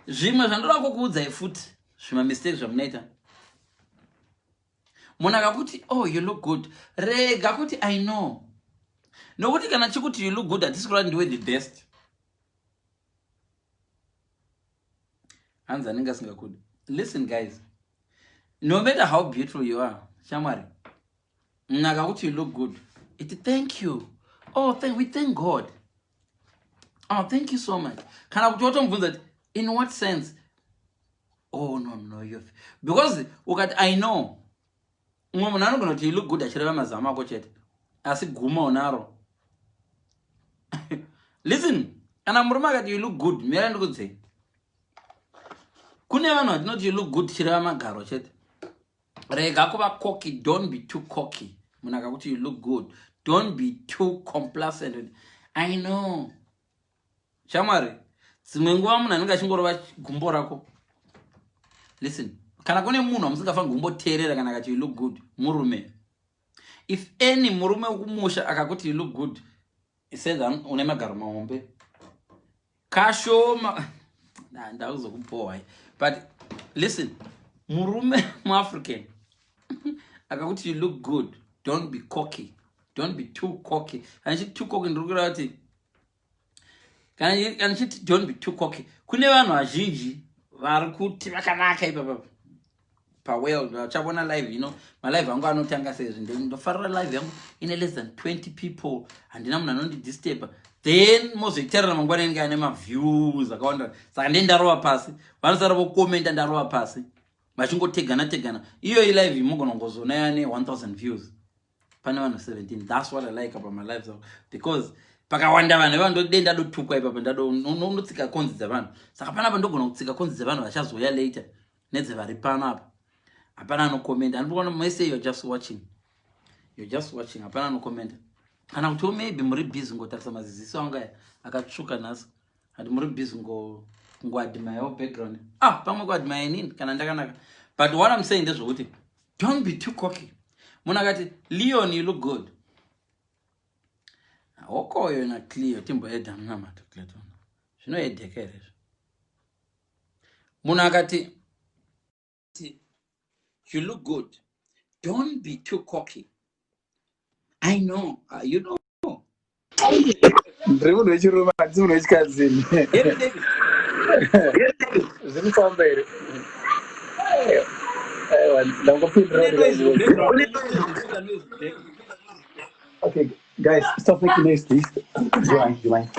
zvimwe zvandoda kukuudzai futi, zvimamistake zvamunoita. Munhu akakuti, "Oh, you look good," rega kuti, "I know." Nokuti kana chikuti you look good, hatisi kureva ndiwe the best. Hanzi anenge asingakudi. Listen guys, no matter how beautiful you are, shamwari, munhu akakuti you look good, iti, "Thank you. Oh, we thank God. Oh, thank you so much." Kana kuti watomubvunza kuti, "In what sense?" "Oh, no, you," because ukati, "I know," umwe munhu anogona kuti you look good achireva mazamu ako chete, asi guma unaro. Listen, kana murume akati, "You look good," mira ndikudzei. Kune vanhu vatinoti, "You look good," chireva magaro chete. Rega kuva cocky. Don't be too cocky. Munhu akakuti, "You look good," don't be too complacent. I know, shamwari, dzimwe nguva munhu anenge achingorova gumbo rako. Listen, kana kune munhu wamusingafaniri kumboteerera kana akati, "You look good," murume. If any murume wekumusha akakuti, "You look good," says une magaro mahombe kashoma. Ndakuzokupohwai, but listen, murume muAfrican akakuti, "You look good," don't be cocky. Don't be too cocky. Kana chiti too cocky, ndiri kureva kuti kana chiti don't be too cocky, kune vanhu vazhinji vari kuti vakanaka ipapapa paworld vachavona live ino. Malive angu anotanga sezvi, ndofarira live yangu ine less than 20 people, handina munhu anondidisturba. Then mozoiterera mangwana, inenge ane maviews akawanda. Saka ndee ndarova pasi, vanosara vokomenda ndarova pasi vachingotegana tegana. Iyoyi live imogona kungozona yane 1000 views, pane vanhu 17. That's what I like about my lives, because pakawanda vanhu ivandode ndadotukwa ipapa, ndotsika konzi dzevanhu. Saka panapa ndogona kutsika konzi dzevanhu vachazouya later nedzevari pano apa. Hapana anokomenda, andikuona mese. You're just watching, you're just watching, hapana anokomenda. Kana kutiwo maybe muri busy ngotarisa maziziso angu aya akatsvuka nhasi, hati muri busy kungoadmirewo background. Ah, pamwe kuadmire inini kana ndakanaka. But what I'm saying ndezvokuti don't be too cocky. Munhu akati, "Leon, you look good," hokoyo naCleo timboedha munamato. Cleton, zvinoedheka here izvo? Munhu akati, "You look good," don't be too cocky. I know, you know. Ndiri munhu wechirume, handisi munhu wechikadzi. David, David. Zviri kufamba here? Aiwa, ndangopindira. Kune noise background, kune noise back. Okay guys, stop making noise, please. Do you mind? Do you mind?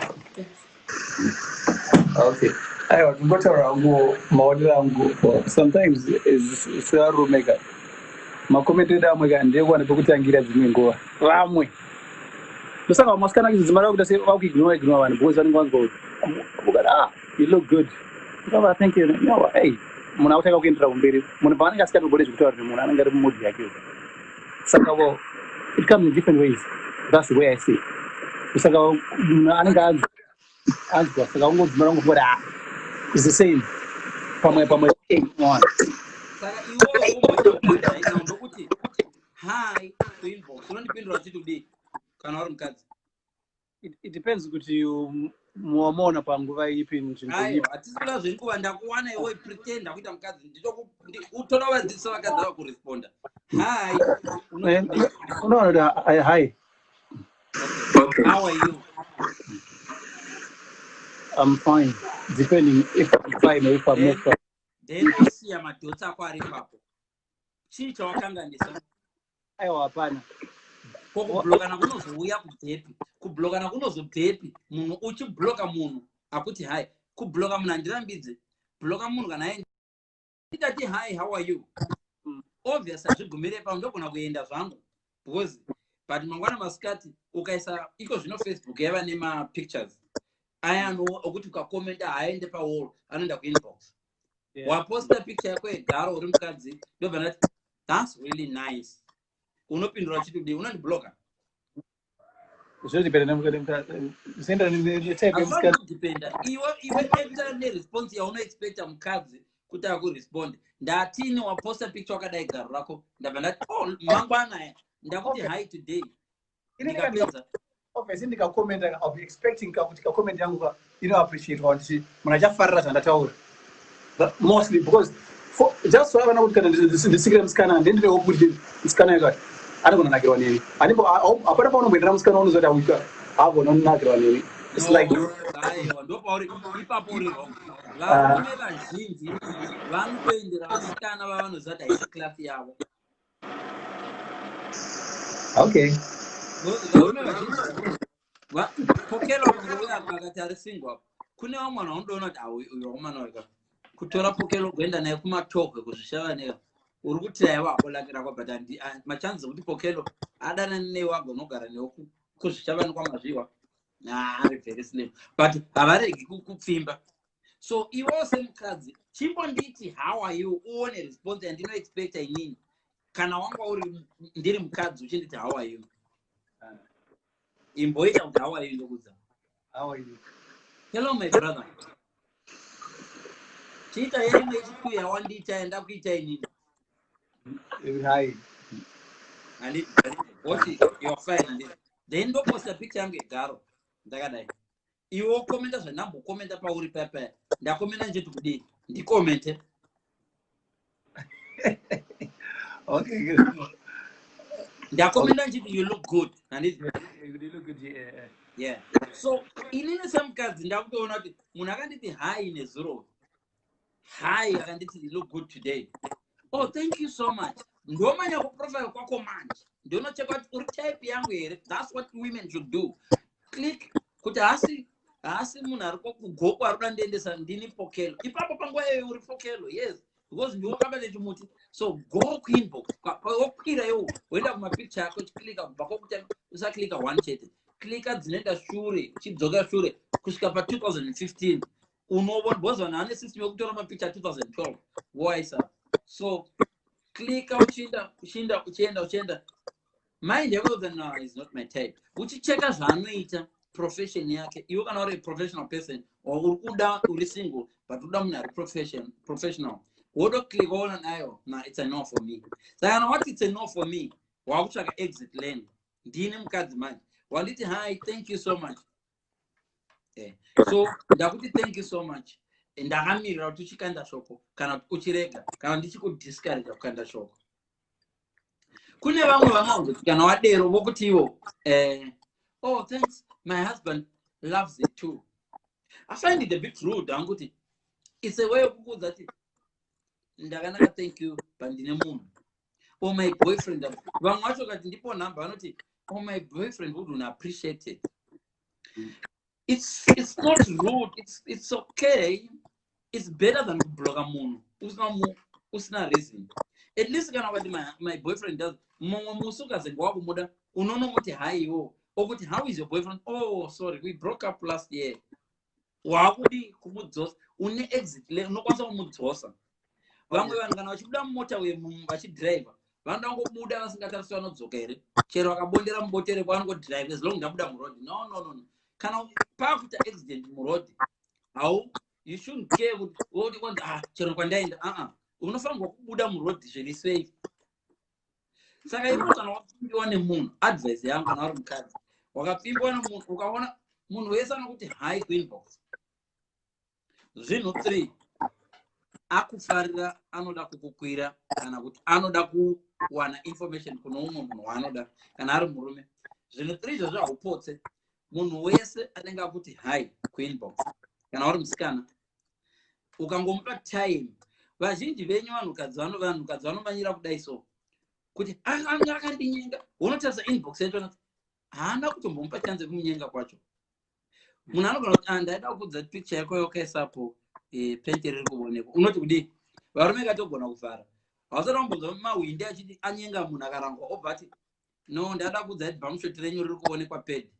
Okay, aiwa, tingotaura hangu maonero angu. Sometimes sevarume ka, makomenti edu amwe ka ndeyekuwana pekutangira. Dzimwe nguva vamwe ndosaka vamwe vasikana kudzimara vakuita se vakuignore ignore vanhu, because vanenge vanzwa kuti ukati, "Ah, you look good," ukava, "Thank you." No, hey, munhu akutanga kuendera kumberi. Munhu paanenge asikatogone zvekutaura kuti munhu anenge ari mumood yake. Saka, well, it comes in different ways. That's the way I see. Saka munhu anenge anzwa, saka ungodzimara ungofunga kuti, ah, it's the same. Pamwe pamwe one. Saka iwewe womboita right now, ndokuti hi kuinbox, unondipindura uchiti kudii kana uri mukadzi? It depends kuti muwamuona panguva ipi, nzvimbo ipi. Aiwa, hatisi kuda zvenguva. Ndakuwana iwe, pretenda kuita mukadzi. Utoda vadzidzisa vakadzi ava kuresponda hi. Unoti Unoona kuti hi. Okay. How are you? I'm fine, depending if I'm fine or if I'm not fine. Then osiya madhotsi ako ari ipapo. Chii chawakanganisa? Aiwa, hapana. Ko kublokana kunozouya kubvepi? Kublokana kunozobvepi? Munhu uchibloka munhu akuti hi, kubloka munhu handirambidze. Bloka munhu kana aenda ndikati, "Hi, how are you?" Obvious, hazvigumire pano, ndogona kuenda zvangu because, but mangwana masikati ukaisa iko zvino, Facebook yava nemapictures aya okuti ukakomenda haaende pawall, anoenda kuinbox. Waposta picture yako yegaro uri mukadzi, ndobva ndati, "That's really nice." Unopindura uchiti kudii? Unondibloka? Zvinodependa zviendera netype yemusikana. Kudependa iwe enda neresponse yaunoexpecta mukadzi kuti akuresponde. Ndatini waposta picture wakadai garo rako, ndabva ndati, oh, mangwana ndakuti hi today, ndikapedza. Obviously ndikakomenda, I'll be expecting kakuti kakomend yangu ka inoappreciatwa, kuti munhu achafarira zvandataura. But mostly because for, just so avana kuti kana ndisikire musikana, ndendine hope kuti musikana yakati anogona nakirwa neni. Handipo hapana paunomboendera musikana unozoti awika agona kunakirwa neni. It's like Aiwa, ndopauri ipapo uri wrong. Varume vazhinji vanotoendera vasikana vavanoziva kuti haisi class yavo. Because varume vazhinji Pokelo akangouya akati ari single apo, kune vamwe vanhu vanotoona kuti, "Ah, uyu wakomana weka." Kutora Pokelo kuenda naye kumatogwe kuzvishavaneka, uri kuti aiwa akolakira kwa, but machances ekuti Pokelo adanane newe agonogara newe kuzvishavani kwamazviwa. Ari very slim, but havaregi kupfimba. So iwewo semukadzi, chimbonditi, "How are you?" uone response yandinoexpecta inini. Kana wanga uri, ndiri mukadzi, uchinditi, "How are you?" Imboita kuti, "How are you?" Ndokudza. How are you? Hello, my brother. Chiita yerimwe yechitu yawandiita, yandakuita inini. Hi. Handiti woti you're fine? Handiti then ndoposta picture yangu yegaro ndakadai, iwe wokomenda zvandambokomenda pauri paya. Ndakomenda ndichiti kudii? Ndikomente. Okay. Ndakomenda ndichiti, "You look good." Handiti? You look good, yeah. Yeah, so inini semukadzi ndakutoona kuti munhu akanditi hi nezuro, hi, akanditi, "You look good today." Oh, thank you so much. Ndomanya kuprofile kwako manje, ndinocheka kuti uri type yangu here. That's what women should do. Click kuti haasi munhu ari kugoko ari kuda ndiendesa. Ndini Pokelo ipapo panguva iyoyo. Uri Pokelo, yes, because ndiwo wakabata chimuti. So go kuinbox, wokwira iwo, woenda kumapicture ako, uchiklika kubva kwokutanga. Usaklika one chete, klika dzinoenda shure, uchidzoka shure kusvika pa2015. Unoona, because vanhu vane system yekutora mapicture 2012 voaisa. So klika uchienda, uchienda, uchienda, uchienda. Mind yako, "No, is not my type." Uchicheka zvaanoita, profession yake. Iwe kana uri professional person or uri kuda, uri single but uda munhu ari professional, wodoclicka, woona nayo, "Na, it's a no for me." Saka kana wati, "It's a no for me," wakutsvaka exit lane. Ndini mukadzi manje, wanditi, "Hi, thank you so much." So ndakuti, "Thank you so much." Ndakamirira kuti uchikanda shoko kana kuti uchirega, kana ndichikudiscourage kukanda shoko. Kune vamwe vanozoti kana wadero vokuti ivo, "Oh, thanks, my husband loves it too." I find it a bit rude hangu. It's a way yekukuudza kuti ndakanaka, thank you, but ndine munhu, or my boyfriend. Vamwe vacho kati ndipo nhamba vanoti, "Oh, my boyfriend wouldn't appreciate it." It's not rude. It's okay. It's better than kubloka munhu usina reason. At least kana ukati, My boyfriend does," mumwe musi ukazenge wakumuda, unonomuti haiwo, okuti, "How is your boyfriend?" "Oh, sorry, we broke up last year." Waakudi kumudzosa, une exit, unokwanisa kumudzosa. Vamwe vanhu kana vachibuda mumota vachidhiraivha, vanoda kungobuda vasingatarisi vanodzoka here. Chero vakabondera muboterekwa, vanongodhiraivha as long ndabuda murodhi. No, no, no, no. Kana pakuita accident murodhi, hau, you shouldn't care kuti woti kwanzi, "Ah, chero kwandaenda." Aa, unofanirwa kubuda murodhi zviri safe. Saka ipo kana wapfimbiwa nemunhu, advice yangu, kana uri mukadzi wakapfimbiwa nemunhu, ukaona munhu wese anokuti hi kuinbox, zvinhu three: akufarira, anoda kukukwira, kana kuti anoda kuwana information kuno umwe munhu waanoda. Kana ari murume, zvinhu three izvozvo haupotse. Munhu wese anenge akuti hi kuinbox, kana uri musikana, ukangomupa time. Vazhinji venyu vanhukadzi vanomanyira kudai, so kuti anga akandinyenga, unotarisa inbox yacho, haana kutombomupa chance yekumunyenga kwacho. Munhu anogona kuti, "Ah, ndaida kukudza picture yako yakaisapo, pente riri kuonekwa." Unoti kudii? Varume katogona kuvhara. Hausati wambonzwa mahwindi achiti anyenga munhu akarangwa, obva ati, "No, ndada kudza kuti bumshort renyu riri kuonekwa pedi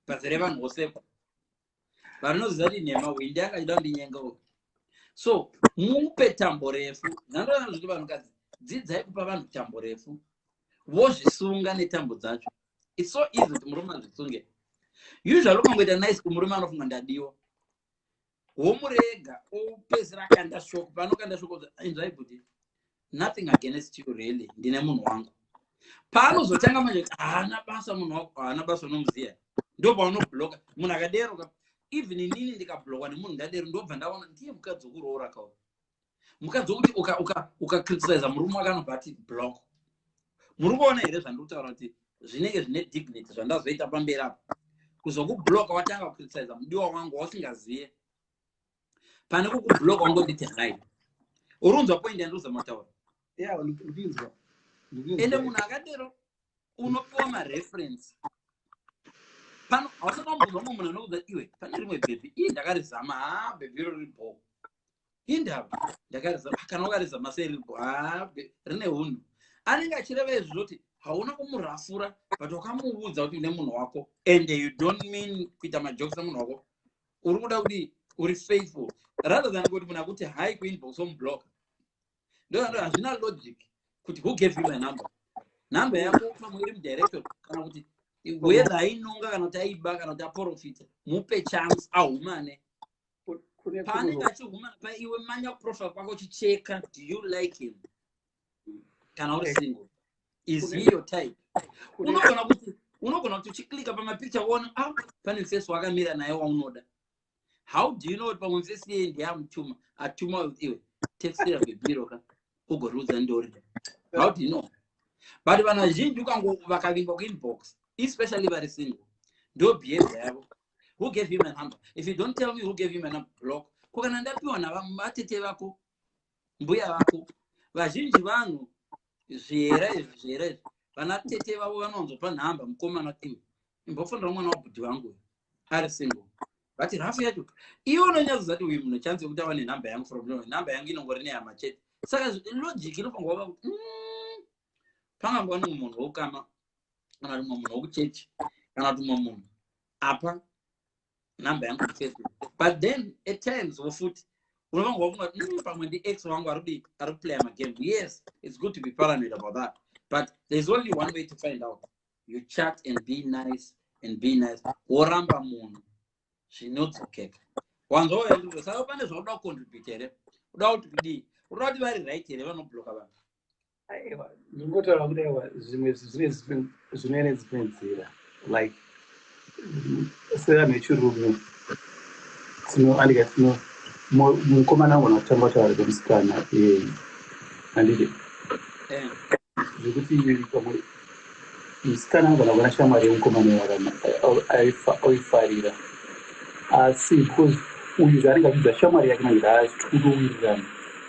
pazere vanhu vosekwa." Vanoziva kuti nhema, hwindi anga achida kundinyenga uyu. So mupe tambo refu. Ndandoona zvekuti vanhukadzi, dzidzai kupa vanhu tambo refu, vozvisunga netambo dzacho. It's so easy kuti murume azvisunge. Usually ukangoita nice kumurume, anofunga ndadiwa, womurega opedzisira akanda shoko. Paanokanda shoko, "Inzwai kuti nothing against you really, ndine munhu wangu." Paanozotanga manje kuti haana basa, munhu wako haana basa, unomuziya, ndo paunobloka munhu akadero ka. Even inini ndikablokwa nemunhu ndadero, ndobva ndaona ndiye mukadzi wokuroora kauri, mukadzi wokuti ukacriticiza murume wake anobva ati block. Muri kuona here zvandiri kutaura, kuti zvinenge zvine dignity zvandazoita pamberi apa? Kuzokubloka watanga kucriticiza mudiwa wangu wausingaziye, pane kukubloka wangonditi hai. Uri unzwa point yandiri mataura? Yeah, ndinzwa. Ende munhu akadero unopiwa mareference pano. Hausati wambonzwa mumwe munhu anokuudza, "Iwe, pane rimwe bhebhi ii ndakarizama. Ha, bhebhi iro riri indava ndakarizama." Kana wakarizama sei riribo? Ha, rine unhu. Anenge achireva izvi zvoti Hauna kumurafura, but wakamuudza kuti une munhu wako, and you don't mean kuita majokes nemunhu wako. Uri kuda kuti uri faithful, rather than kuti munhu akuti hi kuinbox, womublock. Ndo hazvina logic kuti "Who gave you my number?" Nhamba yako pamwe iri mudirector, kana kuti whether ainonga, kana kuti aiba, kana kuti aprofita. Mupe chance ahumane. Paanenge achihumana pa, iwe manya kuprofile kwako uchicheka: do you like him? Kana uri single, is he your type? Unogona kuti uchiklika pamapicture uone, ah, pane mufesi wakamira naye waunoda. How do you know kuti pamwe mufesi iyeye ndiye amutuma, atuma iwe textira bhebhiro ka ugoriudza ndori? How do you know? But vanhu vazhinji ukango vakavingwa kuinbox, especially vari single, ndo behavior yavo: "Who gave you my number? If you don't tell me who gave you my number, block." Ko kana ndapiwa navatete vako, mbuya vako? Vazhinji vanhu zvihera izvi, zvihera izvi, vana tete vavo vanowanzopa nhamba mukomana kuti, "Iwe, imbofonera mwana wabhudhi vangu uyu ari single." Vati rafu yacho iwe unonyatsoziva kuti uyu munhu chance yekuti awane nhamba yangu from nowhere, nhamba yangu inongori nehama chete. Saka logic inofanirwa kuva kuti pangangova nemumwe munhu wokama, kana kuti mumwe munhu wokuchechi, kana kuti mumwe munhu apa nhamba yangu kuFacebook. But then at times wofuti unofanirwa kufunga kuti pamwe ndi ex wangu ari kudii, ari kuplaya magame. Yes, it's good to be paranoid about that, but there's only one way to find out. You chat and be nice and be nice, woramba munhu, zvinodzokeka. Wanzwa? Saka pane zvauda kucontribute here? Uda kuti kudii? Uda kuti vari right here vanobloka vanhu? Aiwa, ndingotaura kuti aiwa, zvimwe zvine nedzimwe nzira, like sevanhu vechirume tino andika tino mukomana angona kutanga kutaura nemusikana, handiti? Zvekuti pamwe musikana angona kuona shamwari yemukomana oifarira, asi because uyu zvaanenge achiudza shamwari yake manje, haachitowirirana,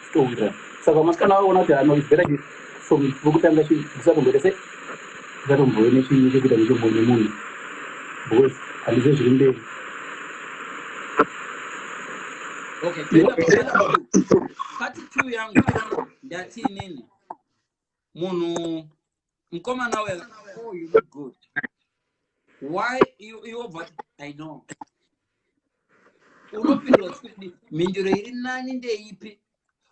chitowirirana. Saka musikana aona kuti ano, it's better from vokutanga ndisatomboita se ndisatombove nechekuita nemunhu, because handize zviri mberi. Okay, toenda part two yangu. Ndati inini munhu mukomana uya, "Oh, you look good." Why iwobva kuti "I know"? Unopindura kuti mhinduro iri nani ndeipi?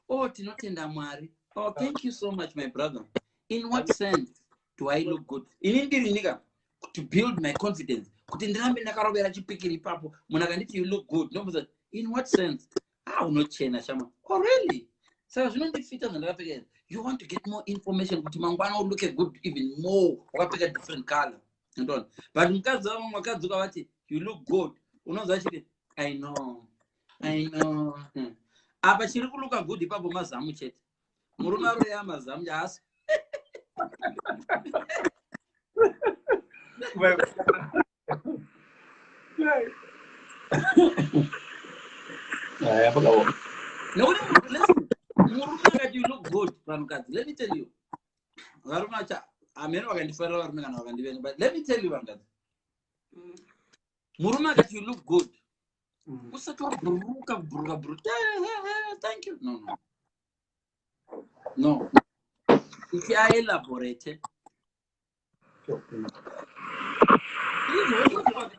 "Oh, tinotenda Mwari." "Oh, thank you so much, my brother. In what sense do I look good?" Ini ndiri nika to build my confidence, kuti ndirambe ndakarovera chipikiri ipapo. Munhu akanditi, "You look good," ndomuza, "In what sense?" "Ah, unochena shama." "Oh, really? Saka zvinondifita zvandakapfeka." You want to get more information kuti mangwana ulook good even more wakapfeka different color. Ndona, but mukadzi wavo, vakadzi ukavati, "You look good," unonzwa achiti, "I know, I know." Apa chiri kulooka good ipapo mazamu chete. Murume aroya mazamu haasi. Haya, pakaoma. Nokuti listen, murume akati, "You look good," vanhukadzi, let me tell you, varume acha hamene vakandifarira varume kana vakandivenga, but let me tell you, vanhukadzi, murume akati, "You look good," usati wabhururuka kubhuruka bhuruka, "Thank you," no, no, no. Iti aelaborate.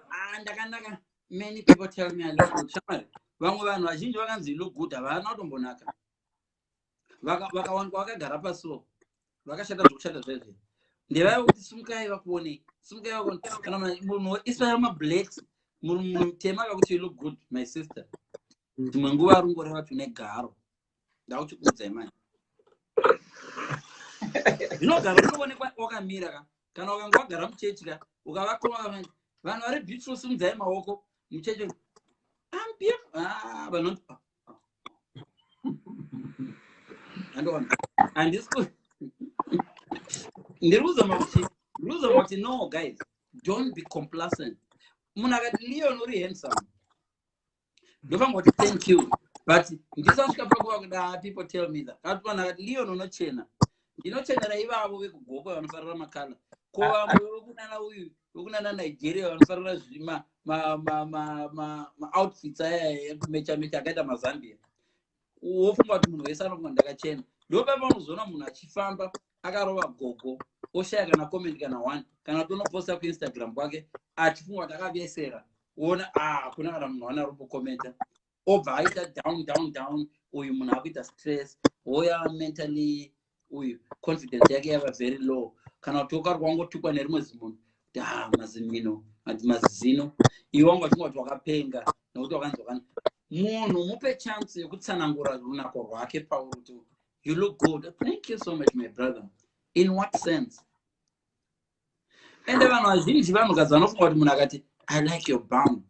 Ah, ndakanaka. Many people tell me I look good. Shamwari, vamwe vanhu vazhinji vakanzi, "You look good," havana kutombonaka. Vakawanikwa vakagara pasiwo, vakashata zvokushata zvezve. Ndevaiva kuti simukai vakuonei, simukai vakuone. Kana munhu, especially mablacks, munhu mutema akakuti, "You look good, my sister," dzimwe nguva arongoreva kuti une garo. Ndakuchikuudzai manje, zvinogara unoonekwa wakamira ka. Kana ukanga wagara muchechi ka, ukavakoma vanhu vari beautiful, simudzai maoko muchechi, "I'm beautiful." Ah, vanoti ah, ah. Andoona handisi ndiri kuzama kuti no, guys, don't be complacent. Munhu akati, "Leon, uri handsome," ndofanira kuti, "Thank you," but ndisasvika pakuva kuda people tell me that. Kati vanhu akati, "Leon, unochena," ndinochenera ivavo vekugokwe vanofarira makala. Ko vamwe vekunana uyu, vekunana Nigeria, vanofarira maoutfits aya ekumecha mecha akaita maZambia, wofunga kuti munhu wese anofunga ndakachena. Ndopa paunozoona munhu achifamba. Akarova gogo, oshaya kana comment kana one, kana kuti unoposta kuInstagram kwake achifunga kuti akavesera. Ona, ah, hakuna kana munhu wana ari kukomenta. Obva aita down, down, down. Uyu munhu akuita stress, oya mentally uyu confidence yake yava very low. Kana kuti ukari wangotukwa nerimwe zimunhu kuti, "Ah, mazimino, mazino." Iwe wanga uchinga kuti wakapenga nekuti wakanzi wakana. Munhu mupe chance yekutsanangura runako rwake pauri, kuti, "You look good." "Thank you so much, my brother." "In what sense?" Ende vanhu vazhinji, vanhukadzi, vanofunga kuti munhu akati, "I like your bum,"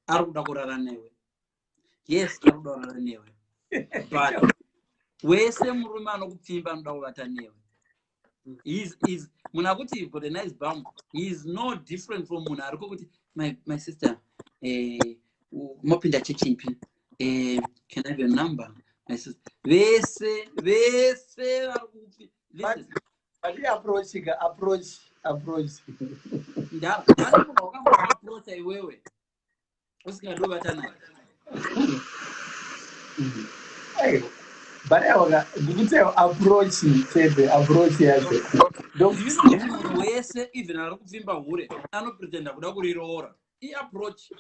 ari kuda kurara newe. Yes, ari kuda kurara newe, but wese murume anokupfimba anoda kuvata newe. Munhu akuti, "You've got a nice bum," he is no different from munhu ari kukuti, My sister, mopinda chechipi? Can I have your number, my sister?" Vese vese vari kupi. Listen. But approach ka, approach, approach. Ndani munhu wakangoapproacha iwewe usingadi kuvata naye? Aiwa, but aiwa, ndikuti approach chete, approach yacho. Do you know kuti munhu wese, even ari kupfimba hure, anopretenda kuda kuriroora? Iapproach.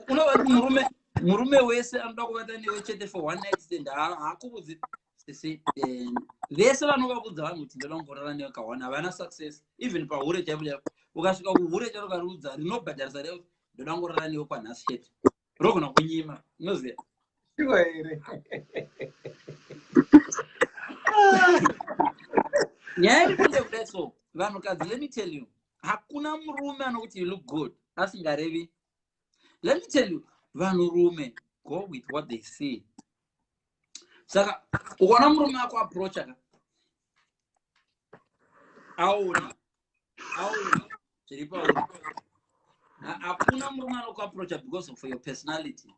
Unova kuti murume wese anoda kuvata newe chete for one night stand haakuvudzi sisi. Vese vanovabudza vanhu kuti, "Ndoda kumborara newe kaone," havana success. Even pahure chaipo chaipo, ukasvika kuhure charo ukariudza rinobhadharisa reo, "Ndoda kungorara newe kwanhasi chete," rogona kunyima, unoziva. Sure here? Nyaya iri kunde kudai. So vanhukadzi, let me tell you, hakuna murume anokuti, "You look good," asingarevi. Let me tell you, vanhurume go with what they see. Saka ukaona murume ako approacha ka, aona, aona zviri pauri. Hakuna murume anokuapproacha because of your personality.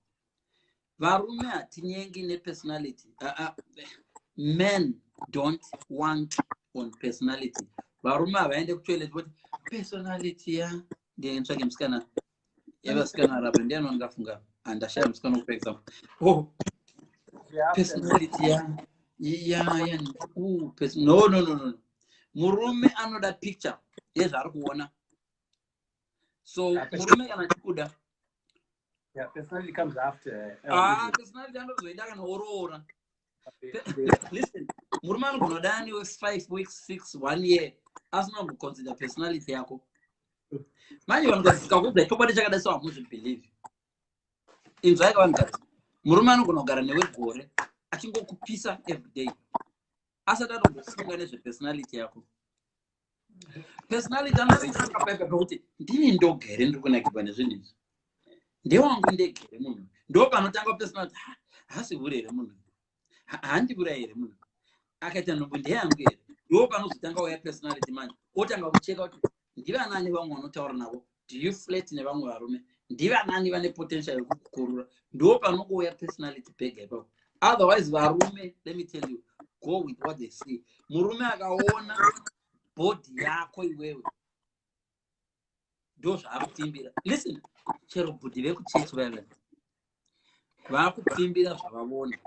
Varume hatinyengi nepersonality. Men don't want on personality. Varume havaende kutoilet voti, "Personality ya nditsvake musikana." Yavasikana rapa ndiani wangafunga? Handashaya musikana wekupa example. Oh, personality ya no, no, no, no. Murume anoda picture yezvaari kuona. So murume kana achikuda Yeah, personality comes after. Ah, personality anozoida kana oroora. Listen, murume anogona kuda newe 5 weeks, 6, one year, asina kumboconsider personality yako. Manje vanhukadzi, tikakuudza chokwadi chakadai so, hamuzvibelieve. Inzwai ka, vanhukadzi, murume anogona kugara newe gore achingokupisa everyday, asati atombofunga nezvepersonality yako. Personality anozoifunga paipa pekuti, "Ndini ndoga here ndiri kunakirwa nezvinhu izvi? Ndewangu ndega here munhu?" Ndo panotanga personality. "Haasi hure here munhu? Handivura here munhu? Akaita nhumbu ndeyangu here?" Ndo panozotanga uya personality. Manje otanga kucheka kuti ndivanani vamwe vanotaura navo, do you flirt nevamwe varume, ndivanani vane potential yekukukurura. Ndo panongouya personality pega ipapo. Otherwise varume, let me tell you, go with what they see. Murume akaona body yako iwewe, ndo zvaari kupfimbira. Listen, chero bhudhi vekuchechi vaiva vaakupfimbira zvavavona,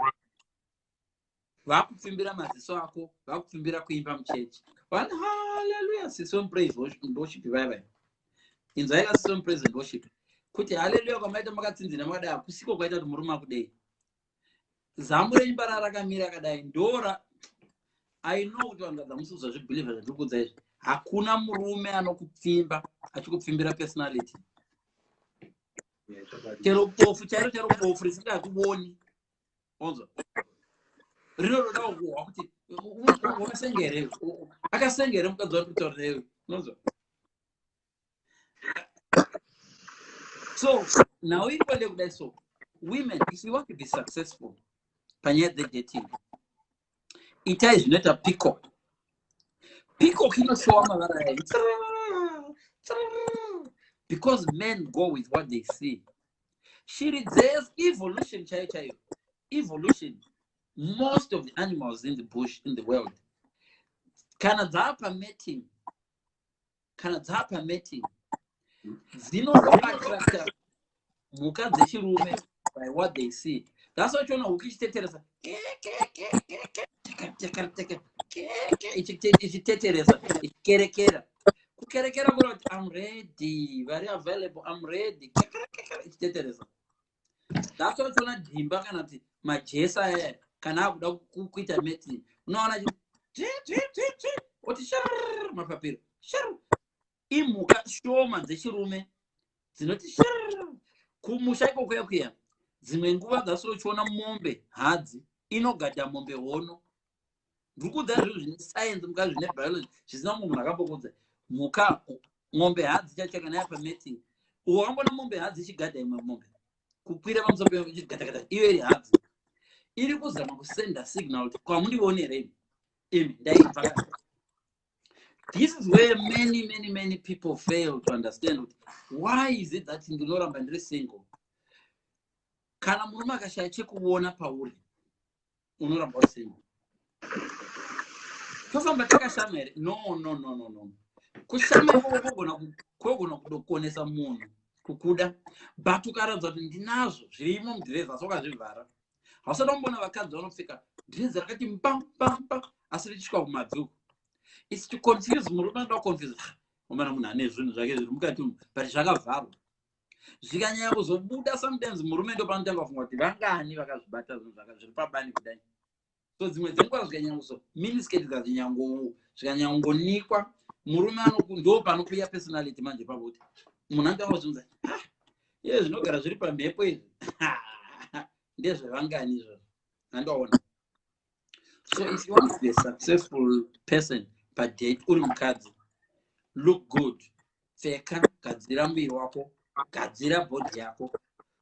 vaakupfimbira maziso ako, vaakupfimbira kuimba muchechi. Vani haleluya, sisi wemupraise and worship vaiva, inzwaika, sisi wemupraise and worship, kuti haleluya kwamaita makatsinzina makadai, hakusiko kwaita kuti murume akudei. Zamu renyu bara rakamira kadai ndora. I know kuti vanhu kadzamusi kuzozvibelieva zvandiri kuudza izvi. Hakuna murume anokupfimba achikupfimbira personality. Chero bofu chairo chairo, bofu risingakuoni, onzwa rinotoda kuhwa kuti wakasengere, akasengere mukadzi wari kutaura newe, unonzwa. So now iri kwande kudai. So women, if you want to be successful panyaya dzedating, itai zvinoita peacock. Peacock inoshowa mavara ayo because men go with what they see. Shiri dzese, evolution chaiyo chaiyo, evolution, most of the animals in the bush, in the world, kana dzaapa mating, kana dzaapa mating, dzinoattracta mhuka dzechirume by what they see. That's why uchiona huku ichiteteresa, ichiteteresa, ichikerekera. Kukerekera kureva kuti I'm ready, vari available, I'm ready, ichiteteresa. That's why uchiona dhimba kana kuti majesa aya, kana akuda kuita mating, unoona oti shar mapapiro shar. Imhuka shoma dzechirume dzinoti shar kumusha ikokuya kuya. Dzimwe nguva dzasiro uchiona mombe hadzi inogadha mombe hono. Ndiri kuudza zvinhu zvine science muka, zvine biology, zvisina mumwe munhu akambokudza. Mhuka, mombe hadzi chacho, kana yapa mating, wakambona mombe hadzi ichigadha imwe mombe, kukwira pamusoro ichigadhagada, iyo iri hadzi, iri kuzama kusenda signal kuti kwamundionerei imi, ndaibva? This is where many, many, many people fail to understand kuti why is it that ndinoramba ndiri single. Kana murume akashaya chekuona pauri, unoramba uri single. Tofamba takashama here? No, no, no, no, no. Kushama ikoko kogona kudokonesa munhu kukuda, but ukaratidza kuti ndinazvo zvirimo mudhirezi asi wakazvivhara, hausada kumboona vakadzi vanopfeka dhirezi rakati mbambamba asi richisvika kumabvi. It's to confuse murume. Anoda kuconfuse omana munhu ane zvinhu zvake zviri mukati umu, but zvakavharwa. Zvikanyanya kuzobuda, sometimes murume ndo panotanga kufunga kuti vangani vakazvibata zvinhu zviri pabani kudai. So dzimwe dzenguva zvikanyanya kuzo miniskirt zvikanyangonikwa, murume ndo panokuya personality manje papo, kuti munhu anotanga kuzvinza, "Ah, iye zvinogara zviri pamhepo izvi ndezvevangani izvozvo?" Handiwaona. So if you want to be a successful person padate, uri mukadzi, look good, pfeka, gadzira muviri wako, gadzira body yako,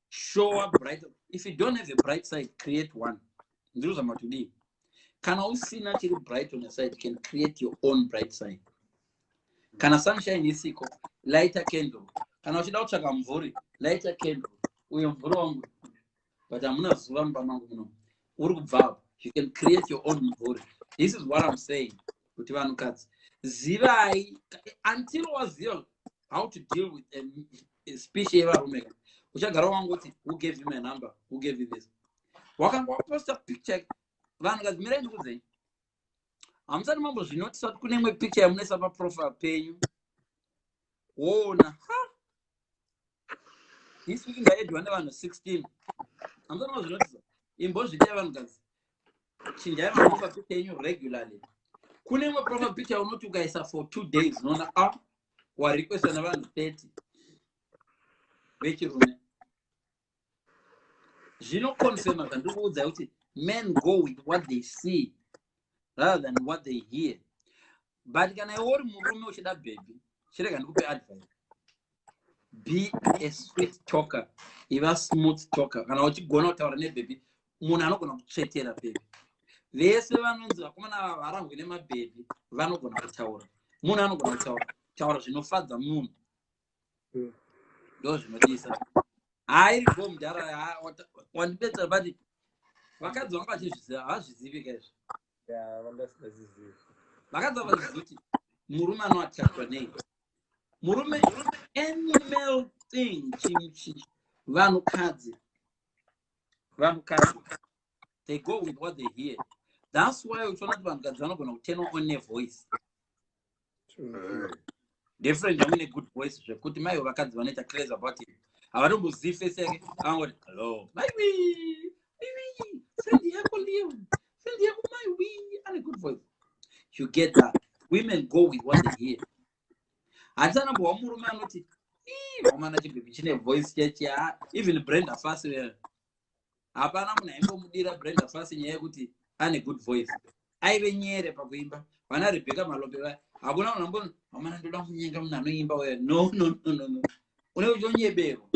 show up bright. If you don't have a bright side, create one. Ndiri kuzama kudii? Kana usina chiri bright on your side, you can create your own bright side. Kana sunshine isiko, light a candle. Kana uchida kutsvaka mvuri, light a candle. Uyo mvuri wangu, but hamuna zuva mumba mangu muno, uri kubvapo. You can create your own mvuri. This is what I'm saying, kuti vanhukadzi, zivai, until waziva how to deal with a speech yevarume, uchagara wangoti, "Who gave you my number? Who gave you this?" Wakanga waposta picture. Vanhukadzi, mirai ndikudzei. Hamusati mambozvinotisa kuti kune imwe picture yamunoisa paprofile penyu, woona, ha, this week ndaedwa nevanhu 16? Hamusati mazvinotisa? Imbozviitai, vanhukadzi, chinjai maprofile picture yenyu regularly. Kune imwe profile picture unoti ukaisa for 2 days, unoona a warequesta nevanhu 30 vechirume. Zvinoconfirma zvandiri kuudzai kuti men go with what they see rather than what they hear. But kana iwe uri murume uchida bhebhi, chirega ndikupe advice: be a sweet talker, iva smooth talker. Kana uchigona kutaura nebhebhi, munhu anogona kutsvetera bhebhi. Vese vanonzi vakomana ava varangwe nemabhebhi vanogona kutaura. Munhu anogona kutaura, taura zvinofadza munhu. Ndo zvinodisa. Hairigo mudhara, wandibetsera, but vakadzi vanga vachizviziva, havazvizivi kaizvo. Vakadzi vavazivi kuti murume anoattractwa nei. Murume, any male thing, vanhukadzi, they go with what they hear. That's why uchiona kuti vanhukadzi vanogona kutenwa on nevoice. Different yangu ine good voice, zvekuti maivo vakadzi vanoita crazy about it. Havatombozivi face yake, angoti, "Hello, maiwi, maiwi, friend yako Leon, friend yako, maiwi, ane good voice." You get that? Women go with what they hear. Handisana murume anoti, "Vakomana, chibhebhi chine voice chechi." Even Brenda Fassie, hapana munhu aimbomudira Brenda Fassie nyaya yekuti ane good voice. Aive nyere pakuimba. Vana Rebecca Malope vaya, hakuna munhu ambo, "Vamana, ndoda kunyenga munhu anoimba uya." No, no, no, no, no, une uchonyeberwa.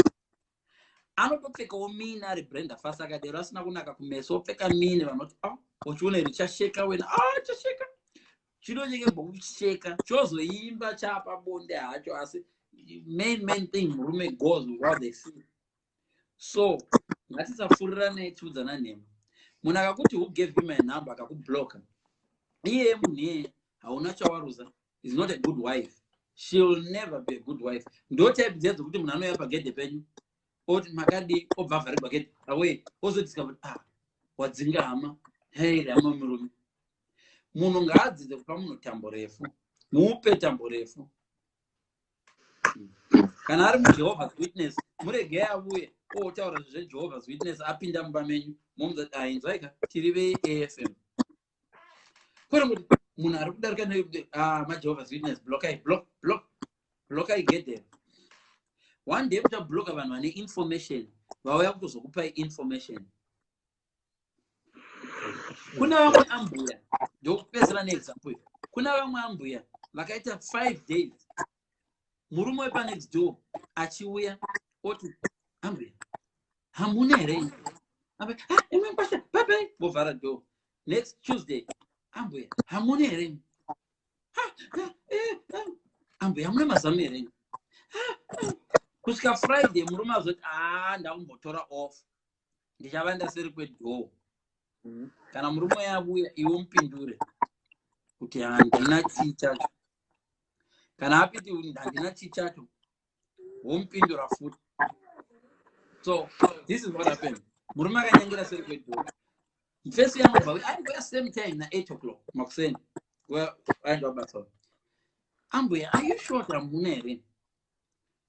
Anotopfekawo mini ari Brenda Fassie akadero, asina kunaka kumeso, opfeka mini, vanoti, "A, uchiona iri chasheka wena, a chasheka." Chinonyenge mbokusheka, chozoimba chapa bonde hacho. Asi main thing, murume goes with what they see. So ngatisapfuuriranai tiudzana nhema. Munhu akakuti, "Who gave you my number?" akakubloka, iyeye munhu iyeye hauna chawaruza. Is not a good wife. She will never be a good wife. Ndo type dziya dzokuti munhu anouya pagedhe penyu. Oti makadi, obva avharirwa gate away, ozodiscover kuti, ah, wadzinga hama. Hei, hama murume. Munhu ngaadzidze kupa munhu tambo refu. Mupe tambo refu. Kana ari muJehovah's Witness, muregei avuye otaura zveJehovah's Witness. Apinda mumba menyu, momuzati, "Ainzwaika, tiri veAFM." Kwete kuti munhu ari kudarika, ah, maJehovah's Witness, blokai, block, block, blokai gedhero. One day muchabloka vanhu vane information, vauya kutozokupai information. Kuna vamwe ambuya, ndokupedzera neexample iyi, kuna vamwe ambuya vakaita 5 days murume wepanext door achiuya oti, "Ambuya, hamuna here?" "Ah, imwe pastor, bye bye." Vovhara door. Next Tuesday, "Ambuya, hamuna here? Eh, ambuya, hamuna mazamu here?" Kusvika Friday, murume azoti, "A, ndakumbotora off, ndichava ndaseri kwedoor." Kana murume yavuya, iwe mupindure kuti, "Handina chii chacho." Kana apiti, "Handina chii chacho," womupindura futi. So this is what happened. Murume akanyangira seri kwedoor. Mfesi yanobva aingoya same time na8 o'clock makuseni, aenda kubatsa. "Ambuya, are you sure kuti hamuna here?"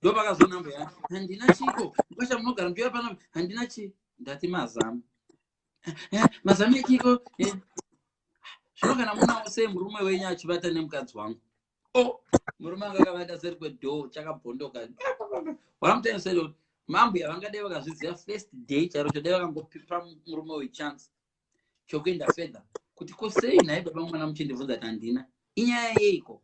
Ndo pakazoona ambuya, "Handina chiko kwasha, munogara muchiuya panapa, handina chi." Ndati, "Mazamu." "Eh, mazamu echiko?" "Eh." "Zvino kana munawo, sei murume wenyu achivata nemukadzi wangu?" O, murume anga akavata seri kwedoor, chakabhondoka. What I'm trying to say kuti mambuya vangadai vakazviziva first day chairo chodai vakangopipa murume wechance chokuenda further kuti, "Ko sei nhai baba mwana muchindibvunza kuti handina? Inyaya yeiko?"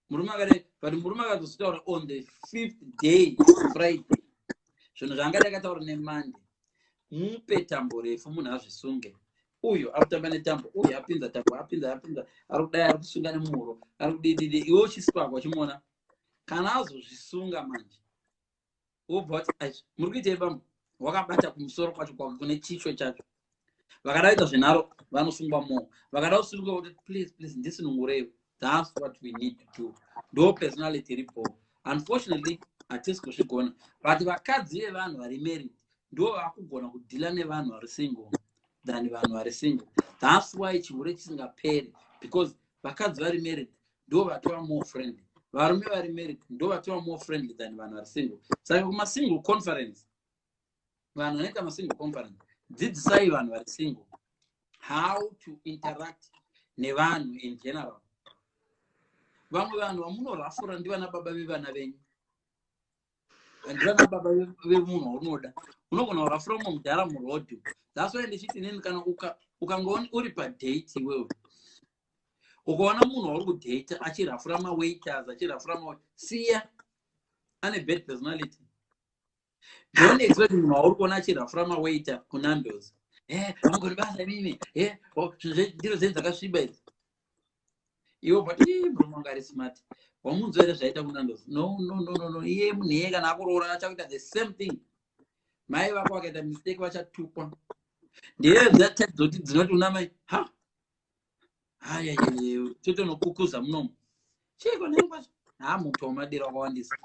Murume akadai, but murume akatozotaura on the fifth day, Friday, zvinhu zvaangadai akataura neMonday. Mupe tambo refu, munhu azvisunge. Uyo ari kutamba netambo, uyo apinza tambo, apinza, apinza, ari kudai, ari kusunga nemuhuro, ari kudididi. Iwe uchisipakwa uchimuona. Kana azozvisunga manje, wobva wati, "Ai, muri kuitei bambo?" Wakabata kumusoro kwacho kune chichwe chacho. Vakada kuita zvenharo, vanosungwa mo. Vakada kusununguka kuti, "Please, please, ndisunungureiwo." That's what we need to do. Ndo personality iripo. Unfortunately hatisi kuzvigona, but vakadzi vevanhu vari married ndo vakugona kudeala nevanhu vari single than vanhu vari single. That's why chihure chisingaperi, because vakadzi vari married ndo vatova more friendly. Varume vari married ndo vatova more friendly than vanhu vari single. Saka kumasingle conference, vanhu vanoita masingle conference, dzidzisai vanhu vari single how to interact nevanhu in general. Vamwe vanhu vamunorafura ndivana baba vevana venyu, ndivana baba vemunhu waunoda. Unogona kurafura mumwe mudhara murodhi. That's why ndichiti inini, kana ukanga uri padate iwewe, ukaona munhu wauri kudhata achirafura mawaiters, achirafura ma, siya, ane bad personality. Don't expect munhu wauri kuona achirafura mawaiter kuNandos, "E, amugoni basa imimi, e, ndiro dzenyu dzakasviba idzi." Iwe but, "Murume wangu ari smart, wamunzwa here zvaita kuNandos?" No, no, no, no, no. Iye munhu iye kana akuroora achakuita the same thing. Mai vako vakaita mistake, vachatukwa. Ndiye dzoti dzinoti una mai ha haya, totonokukuza munomu. Chiko nengwazvo ha, muto wamadira wakawandisa,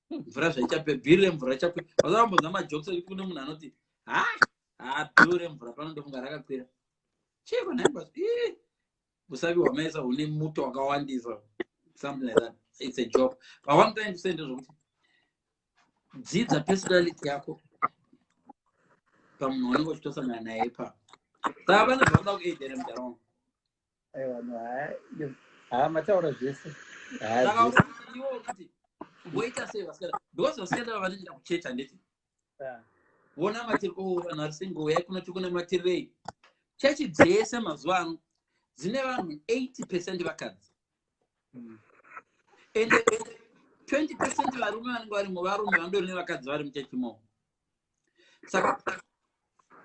mvura zvaichape, bhiri remvura richakwira. Vasakambonzwa majokes ekuti kune munhu anoti, "Ha ha, bhiri remvura pano ndofunga rakakwira." Chiko nhaingwazvo? Usavi hwamaisa hune muto wakawandisa, something like that. It's a joke, but one time to say ndezvokuti dzidza personality yako pamunhu wanenge uchitosangana naye ipapo. Saka pane zvakuda kuedhera, mudhara wangu? Aiwa, no, ha, mataura zvese. Saka iwe kuti voita sei vasikana? Because vasikana vanoenda kuchechi, handiti? Vona matiri, o, vanhu vari single, uyai kunoti kune matirirei. Chechi dzese mazuva ano dzine vanhu 80% vakadzi ende 20% varume vanenge varimo. Varume vandori nevakadzi vari muchechi imomo. Saka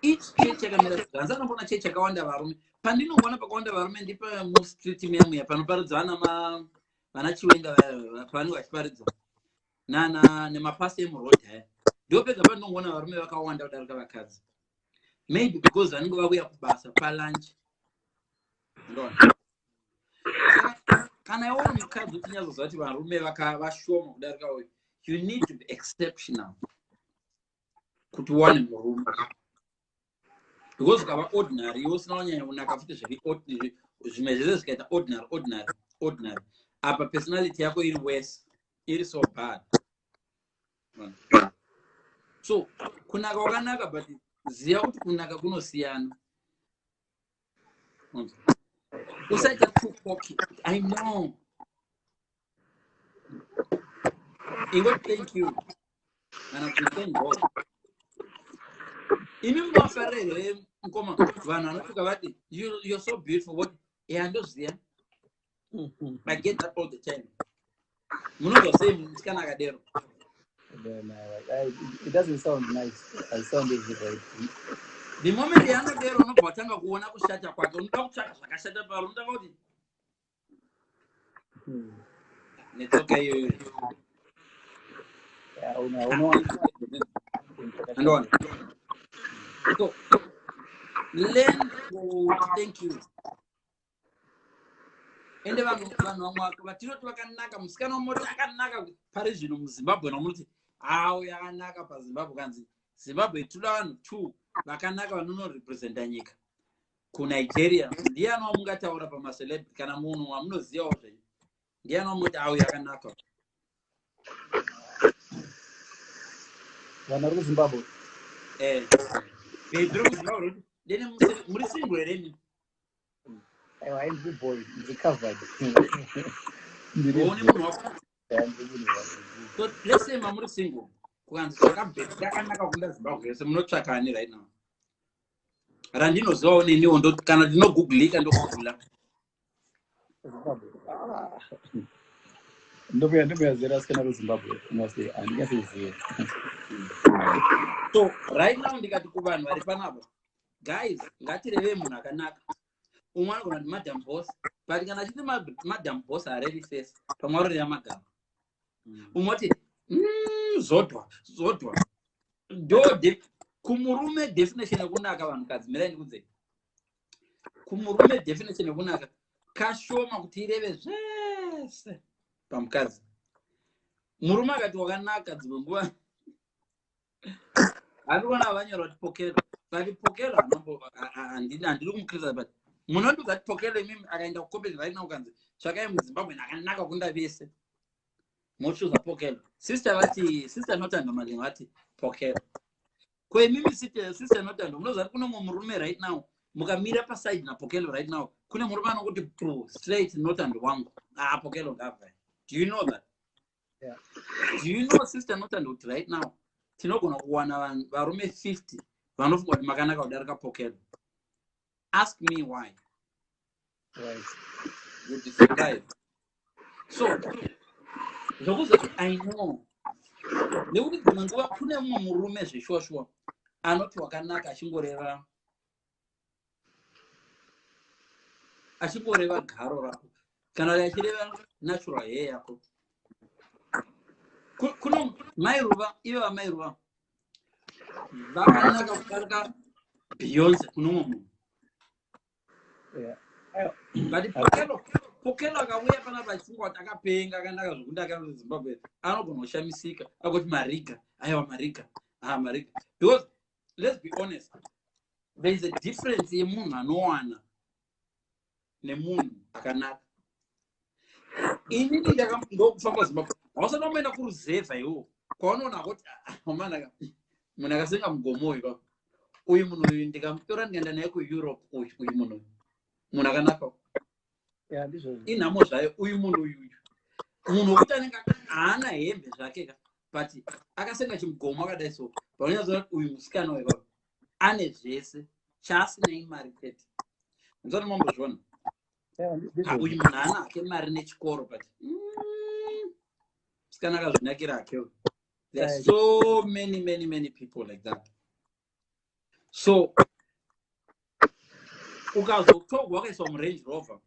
each church yakamira. Hanzi anomboona chechi yakawanda varume. Pandinoona pakawanda varume ndipa mustreet muya muya panoparidza vana vana Chiwenga, pavanenge vachiparidza nana nemapasi emurodhi aya, ndo pega pandinongoona varume vakawanda kudarika vakadzi. Maybe because vanenge vauya kubasa palunch. Ndona kana iwe uri mukadzi uchinyatsoziva kuti varume vashoma kudarika uyu, you need to be exceptional. Kuti uwane murume, because ukava ordinary, iwe usina kunyanya kunaka futi, zviri zvimwe zvese zvikaita ordinary, ordinary, ordinary, apa personality yako iri worse, iri so bad. So kunaka kwakanaka, but ziva kuti kunaka kunosiyana. Usaita too cocky. I know. Ingoti thank you kana kuti thank God. Imi munovafarira here, mukoma, vanhu vanotuka vati, "You're so beautiful"? What? Yeah, ndoziva. I get that all the time. Munonzwa sei musikana akadero? Then, it doesn't sound nice. I sound as if right. The moment yaanodero, unobva watanga kuona kushata kwake. Unoda kutsvaka zvakashata paro, unotanga kuti netsoka iyoyo. Yeah, unoona. Andoona. So learn to thank you. Ende vanhu vamwe vatinoti vakanaka, musikana wamoti akanaka pari zvino muZimbabwe, namunoti awo yakanaka paZimbabwe, kanzi Zimbabwe toda vanhu two vakanaka vanonorepresenta nyika kuNigeria, ndiani wamungataura pamacelebrity kana munhu wamunozivawo zvenyu? Ndiani wamoti awo yakanaka? Vanhu vari kuZimbabwe? Eh, bhebhi rekuZimbabwe dene muri single here imi? Aiwa, ndiri boy, ndiri covered. Une munhu wako? Yeah, ndiri munhu wako. So let's say mamuri single, kukanzi tsvaka bhebhi rakanaka kunda Zimbabwe yese, munotsvaka ani right now? Randinozivawo neniwo, kana ndinogooglika, ndogooglea. Zimbabwe. Ah. Ndomuya zera asikana kuZimbabwe mostly handingatsozive. So right now ndikati kuvanhu vari panapa, guys, ngatirevei munhu akanaka. Umwe anogona kuti Madam Boss, but kana achiti Madam Boss, harevi face, pamwe aroreva magamba. Umwe oti, Zodwa, Zodwa." Ndo kumurume definition yekunaka. Vanhukadzi, mirai ndikudzei. Kumurume definition yekunaka kashoma kuti ireve zvese pamukadzi. Murume akati wakanaka, dzimwe nguva handikuona vanyora kuti Pokelo, but Pokelo handiri kumucriticize, but munondiudza kuti Pokelo, imimi, akaenda kucompetition right now, ukanzi tsvakai muZimbabwe akanaka kunda vese, mochuza Pokelo. Sister vati, Sister Notando Malingo vati Pokelo. Ko imimi, Sister Notando, munoziva kuti kune mumwe murume right now, mukamira paside naPokelo right now, kune murume anokuti pro straight, "Notando wangu." Ah, Pokelo ngabva. Do you know that? Yeah. Do you know, Sister Notando, kuti right now tinogona kuwana varume 50 vanofunga kuti makanaka kudarika Pokelo? Ask me why. You'll be surprised. So zvokuzoti I know, nekuti dzimwe nguva kune mumwe murume zveshuwa shuwa anoti wakanaka achingoreva garo rako, kana kuti achireva natural hair yako. Kuno Mairuva, ivo vaMairuva vakanaka kudarika Beyonce kuno mumwe munhu. But Pokelo akauya panapa achifunga kuti akapenga, akanaka zvokuti akanaka Zimbabwe, anogona kushamisika akuti mariga, aiwa, mariga, ah, mariga. Because let's be honest, there is a difference yemunhu anowana nemunhu akanaka. Inini ndokufamba Zimbabwe, hausati wamboenda kuruzevha iwo kwaunoona kuti, "Ah, manaka munhu akasenga mugomo uyu baba. Uyu munhu uyu ndikamutora ndikaenda naye kuEurope, uyu munhu uyu munhu akanaka." Yeah, ndizvozvo. Inhamo zvayo. Uyu munhu uyu munhu wekuti anenge haana hembe zvake ka, but akasenga chimugomo akadai, so paunyazoona kuti uyu musikana uyu baba ane zvese, chaasina imari chete. Ndisati mambozviona? Yeah, Ah, ndizvozvo. uyu munhu haana hake mari nechikoro, but musikana akazvinakira hake uyu. There are so many, many, many people like that. So ukazotorwa wakaiswa muRange Rover,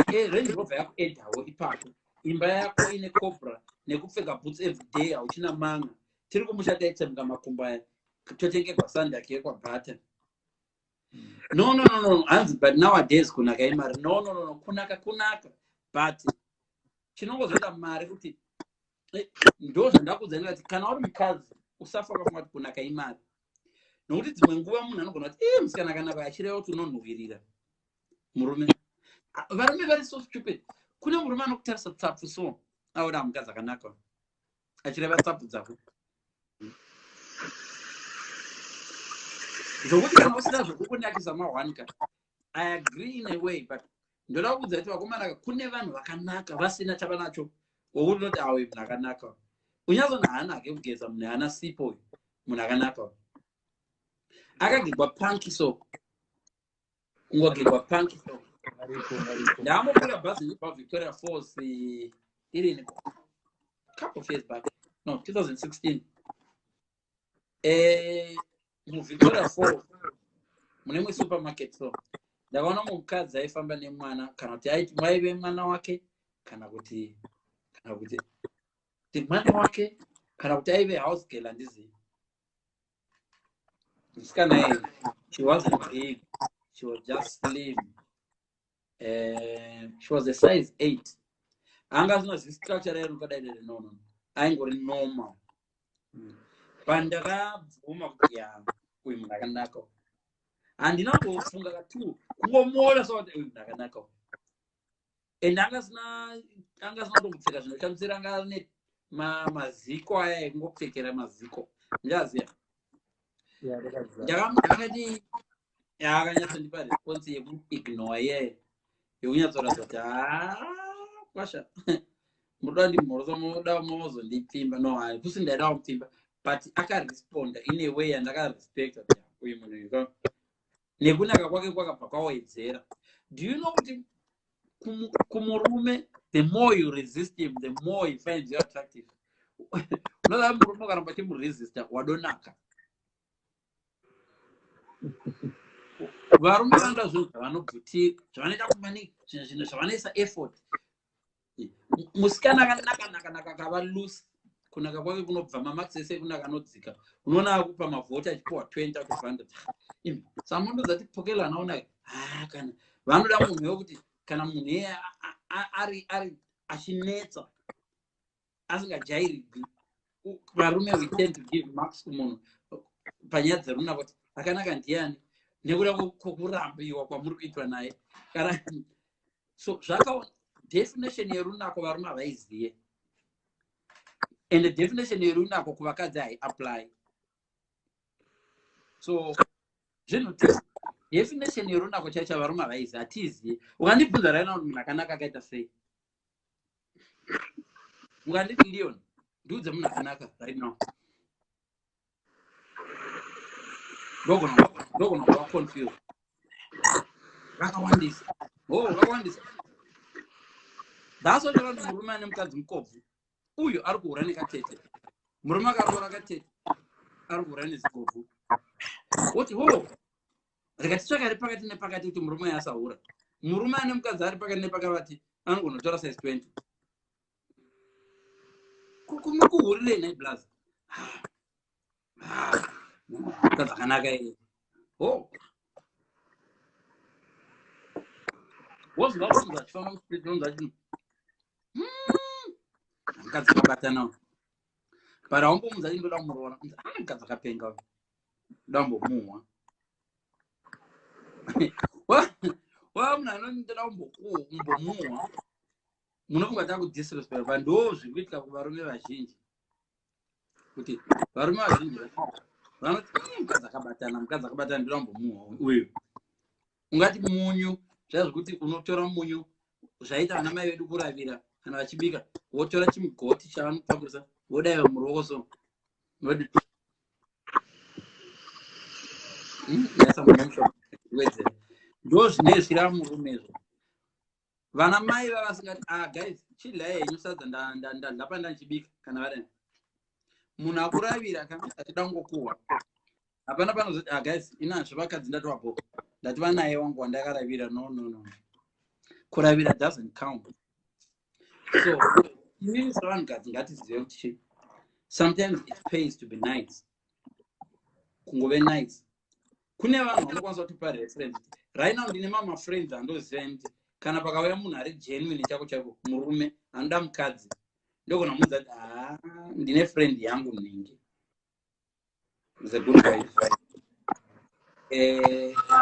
Range Rover yako edhawo ipapo, imba yako ine cobra, nekupfeka boots everyday, hauchina manga. Tiri kumusha taitsemuka makumbo aya, totengerwa sandak yekwabhata. No, no, no, no, hanzi, "But nowadays kunaka imari." No, no, no, no. Kunaka kunaka, but chinongozoita mari kuti ndo zvandakudza ndikati kana uri mukadzi. Usafa wakafunga kuti kunaka imari, nokuti dzimwe nguva munhu anogona kuti e musikana akanaka, achireva kuti unonhuhwirira murume. Varume vari so stupid. Kune murume anokutarisa tsapfu so, aoda mukadzi akanaka, achireva tsapfu dzako, zvokuti kana usina zvokukunakisa mahwanika. I agree in a way, but ndoda kuudza kuti vakomana, kune vanhu vakanaka vasina chavanacho, wokuti unoti awe munhu akanaka, unyatsona haana hake kugeza, munhu haana sipo uyu, munhu akanaka akagegwa panki so, kungogegwa panki so. Variko, variko. Ndambokwira bhazi ndibva Victoria Falls, irini, couple of years back, no, 2016. MuVictoria Falls mune mwe supermarket so, ndakaona mukadzi aifamba nemwana, kana kuti aiti maive mwana wake, kana kuti mwana wake, kana kuti aive house girl, handizivi. Musikana iyi, she wasn't big, she was just slim. She was a size 8. Anga asina zistructure rairo kadai rere, no, aingori normal. Pandakabvuma kuti ya, uyu munhu akanaka, handina kumbofunga katu, kungomuona so kuti uyu munhu akanaka. And anga asina kutombopfeka zvinoshamisira, anga ane maziko aya ekungopfekera maziko, ndichaziya. Yeah, ndakaziva. Ndakati akanyatsondipa response yekuignore iyeyo, yekunyatsoratidza kuti haa, kwasha, munoda ndimhorosa, munoda mozondipfimba. No, hakusi ndaida kumupfimba, but akaresponda in a way yandakarespecta kuti uyu munhu uyu nekunaka kwake kwakabva kwawedzera. Do you know kuti kumurume, the more you resist him, the more he finds you attractive? Unoziva, murume ukaramba uchimuresista, wadonaka. Varume vanoda zvinhu zvavanobvutira, zvavanoita kumani, zvinhu zvavanoisa effort. Musikana akanaka naka naka, akava loose, kunaka kwake kunobva, mamarks ese ekunaka anodzika. Unoona akupa mavhoti, achipiwa 20 out of 100. Imi samundoza ti pokela anaona ha, kana vanoda munhu wekuti kana munhu iye ari achinetsa, asingajairigwi. Varume, we tend to give marks kumunhu panyaya dzerunako kuti akanaka ndiani, nekuda kwokurambiwa kwamuri kuitwa naye. Kana so zvaka definition yerunako varume havaiziye, and definition yerunako kuvakadzi haiapply. So zvinhu two, definition yerunako chaicho varume havaizivi, hatiiziye. Ukandibvunza right now kuti munhu akanaka akaita sei, unganditi, "Leon, ndiudze munhu akanaka right now," ndogona kuva confused. Vakawandisa, oh, vakawandisa. That's what vanhu, murume ane mukadzi mukobvu uyu ari kuhura nekatete, murume akaroora katete ari kuhura nezigobvu, woti ho, rikatitsvaka ari pakati nepakati kuti murume uyu asahura. Murume ane mukadzi ari pakati nepakati anogona kutora size 20. Muri kuhurirei nhai blaza? Mukadzi akanaka iye. Ho, wozwa vanhu vachifamba mustreet, vanhu vachiti, mukadzi akabatana." But haumbomunza kuti ndoda kumuroora. Ah, mukadzi akapenga, ndoda kumbomuhwa. Wa munhu anoti ndoda kumbomuhwa, munofunga takudisrespect, but ndo zviri kuitika kuvarume vazhinji, kuti varume vazhinji vanoti, mukadzi akabatana, mukadzi akabatana, ndoda kumbomuhwa uyu." Ungati munyu zvaya, zvekuti unotora munyu, zvaita vana mai vedu kuravira kana vachibika, wotora chimugoti chavanopakurisa, wodaiva muruoko so, wodi ndaisa munyu, wedzera. Ndo zvine zvira murume izvo. Vana mai vavasingati, "Ah guys, chidlai henyu sadza, ndadla pandandichibika." Kana vari munhu akuravira kana achida kungokuhwa, hapana panozoti, "Ah guys, ina zvevakadzi ndatovabho, ndativa naye wangu wandakaravira." No, no, no, kuravira doesn't count. So inini sevanhukadzi ngatizive kuti chi sometimes it pays to be nice, kungove nice. Kune vanhu vanokwanisa kutipa reference. Right now ndine mama friends andoziva nti kana pakauya munhu ari genuine chako chako, murume anoda mukadzi, ndogona muudza kuti, "Ha, ndine friend yangu nhingi." Is a good wife.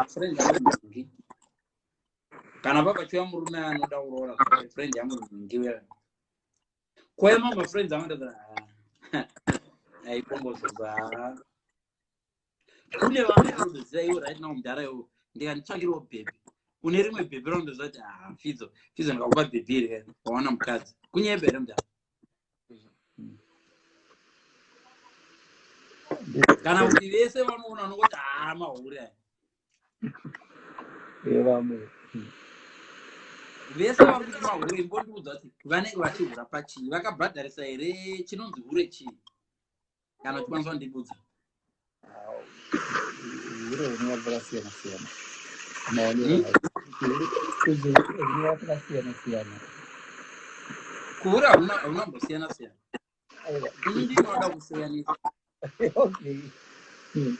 Friend yangu nhingi, kana papachiuya murume anoda kuroora friend yangu nhingi uya, kwema mafriends angu, ndati aibongozoza. Kune vamwe vanotoziva iwo right now, mudhara iwo, ndikanditsvakirawo bhebhi, une rimwe bhebhi raundoziva kuti, ah, Fidzo, Fidzo, ndikakupa bhebhi iri, wawana mukadzi. Kunyeba here, mudhara? Kana kuti vese vanoona vanongoti, haa, mahure aya. Vamwe. Vese vari kuti mahure, imbondiudza kuti vanenge vachihura pachii? Vakabhadharisa here? Chinonzi hure chii, kana uchikwanisa kundibudza? Hure rinova rakasiyana siyana maonero. Rinova rakasiyana siyana. Kuhura haunambosiyana siyana. Ini ndinoda kusiyanisa. Okay,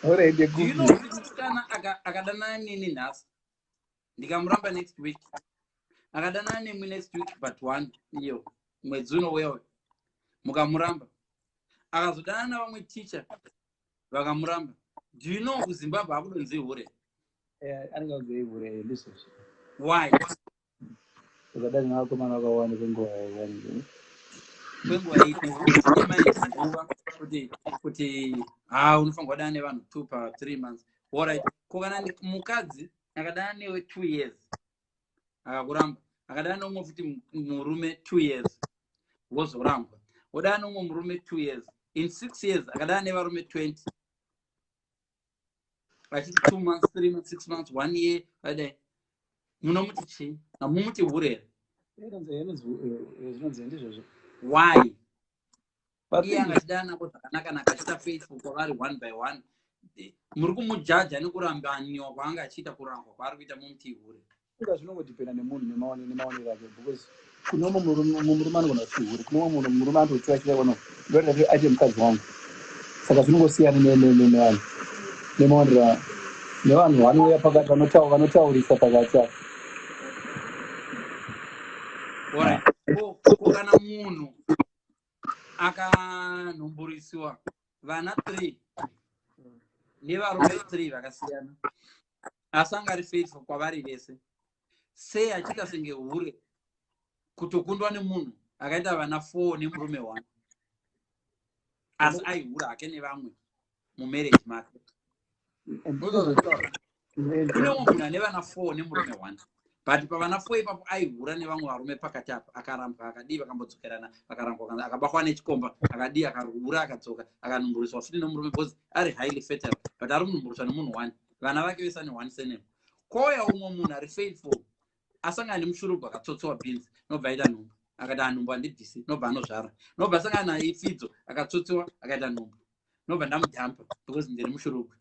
alright. Do you know kuti musikana akadanana neni nhasi, ndikamuramba next week, akadanana nemwi next week but one, iyo mwedzi unouya uyu, mukamuramba, akazodanana navamwe teacher vakamuramba, do you know kuZimbabwe akudonzi hure? Anenge anzi hure, ndizvozvo. Why? Ukadani navakomana vakawanda kwenguva yavanenge. Kwenguva ipi? Nguva kuti ha, unofanirwa kudana nevanhu 2 pa 3 months, alright. Ko kana mukadzi akadana newe 2 years, akakuramba, akadana neumwe futi murume 2 years, wozorambwa, wodana neumwe murume 2 years, in 6 years akadana nevarume 20, achiti 2 months, 3 months, 6 months, one year, adai, munomuti chii? Hamumuti hure here? Zvinonzi ndizvozvo. Why? Iye angachidana nako zvakanaka naka, achiita faithful kwavari one by one, muri kumujaja nekurambaniwa kwaanga achiita, kurambwa kwaari kuita, mumuti hure. Inga zvinongodhipenda nemunhu nemaonero ake, because kune umwe murume anogona kuti hure, kune umwe murume anototsiva chida ono ndoda aite mukadzi wangu. Saka zvinongosiyana nevanhu nemaonero, nevanhu vanouya pakati, vanotaurisa pakati apo. Alright. Ko kana munhu akanhumburisiwa vana 3 nevarume 3 vakasiyana, asi anga ari faithful kwavari vese, sei achiita senge hure kutokundwa nemunhu akaita vana 4 nemurume 1, asi aihura hake nevamwe mumarriage make? Kune umwe munhu ane vana 4 nemurume 1, but pavana 4 ipapo aihura nevamwe varume pakati apa, akarambwa, akadii, vakambodzokerana, vakarambwa, akabatwa nechikomba, akadii, akarura, akadzoka, akanhumburiswa futi nemurume, because ari highly fertile, but ari kunhumburiswa nemunhu one, vana vake vese ane one surname. Kouya umwe munhu ari faithful, asangana nemushurugwa, akatsotsowa beans, nobva aita nhumbu, akati, "Anhumbu handibvisi," nobva anozvara, nobva asangana naifidzo, akatsotsewa, akaita nhumbu, nobva ndamudhampa because ndiri mushurugwi,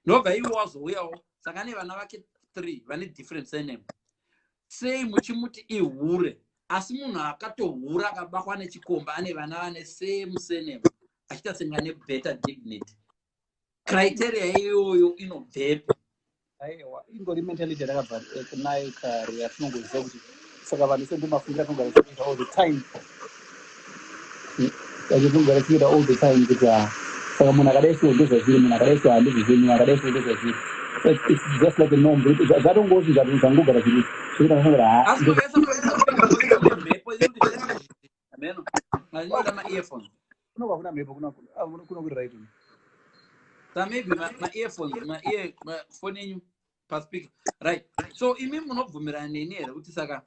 nobva iwe wazouyawo, saka ane vana vake 3 vane different surname. Sei muchimuti ihure, asi munhu akatohura, akabatwa nechikomba, ane vana vane same surname, achiita senge ane better dignity? Criteria iyoyo inobvepi? Aiwa, ingori mentality yatakabva nayo kare, yatinongoziva kuti saka vanhu sendo mafungira atinogara tichiita all the time, atinogara tichiita all the time, kuti ah, saka munhu akadai so ndezvazviri, munhu akadai so handizvizviri, munhu akadai so ndezvazviri. It's just like a norm. Zvatongoti zvangogara zviri zvekuti anofanira ha. Asi makaisa mhepo, ameno inoda maearphones. Kunobva kuna mhepo, kuno kuri right. Sa maybe maearphones, maear, phone yenyu paspeaker, right? So imi munobvumirana neni here kuti saka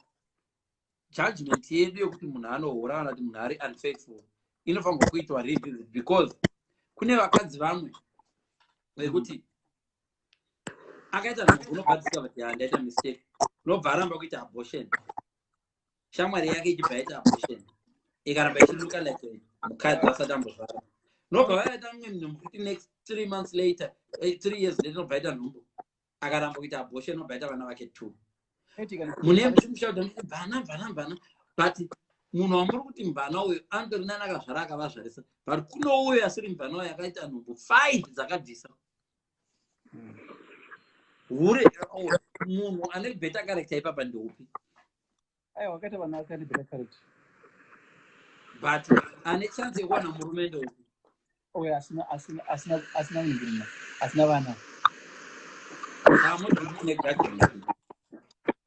judgment yedu yekuti munhu anohura kana kuti munhu ari unfaithful inofanirwa kuitwa revisit? Because kune vakadzi vamwe vekuti akaita nhumbu, unobva discover kuti, "Handaita mistake," unobva aramba kuita abortion, shamwari yake ichibva yaita abortion, ikaramba ichilooka like mukadzi asati ambozvara, nobva vaita mumwe nhumbu kuti next 3 months later, 3 years later, nobva aita nhumbu, akaramba kuita abortion, nobva aita vana vake two. Mune muchimushauda mvana, mvana, mvana, but munhu wamuri kuti mvana uyu anotori nani akazvara, akavazvarisa, but kuno uyu asiri mvana uyu akaita nhumbu five dzakabvisa hure, munhu ane better character ipapa ndeupi? Aiwa, wakaita vana akane better character. But ane chance yekuwana murume ndeupi? Oyo asina kuningirina, asina vana. Nejudgment,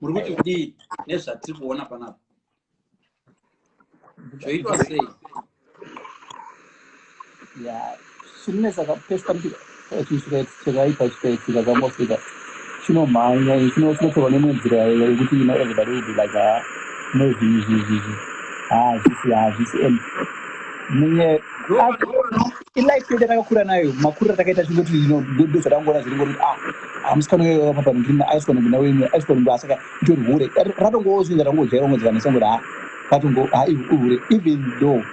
muri kuti kudii nezvatiri kuona panapa? Zvoitwa sei? Ya, chinonetsa pese chinhu chakaipa chikaitika kamosika, chinomhanya, chinotorwa nemwe nzira yekuti everybody will be like, "Ah, no, zvinhu izvi hazvisi, hazvisi." And nenyaya ilife yedu yatakakura nayo, makuriro atakaita, chingoti ndo zvatangoona zviri ngoti, ah, hamusikana papaningirina aiswa noguna wenyu, aiswa noguna, saka itori hure. Ratongowo zvinhu zvatangojaira ngoti vanhu sangoti, ha, ratongo, ha, ihure, even though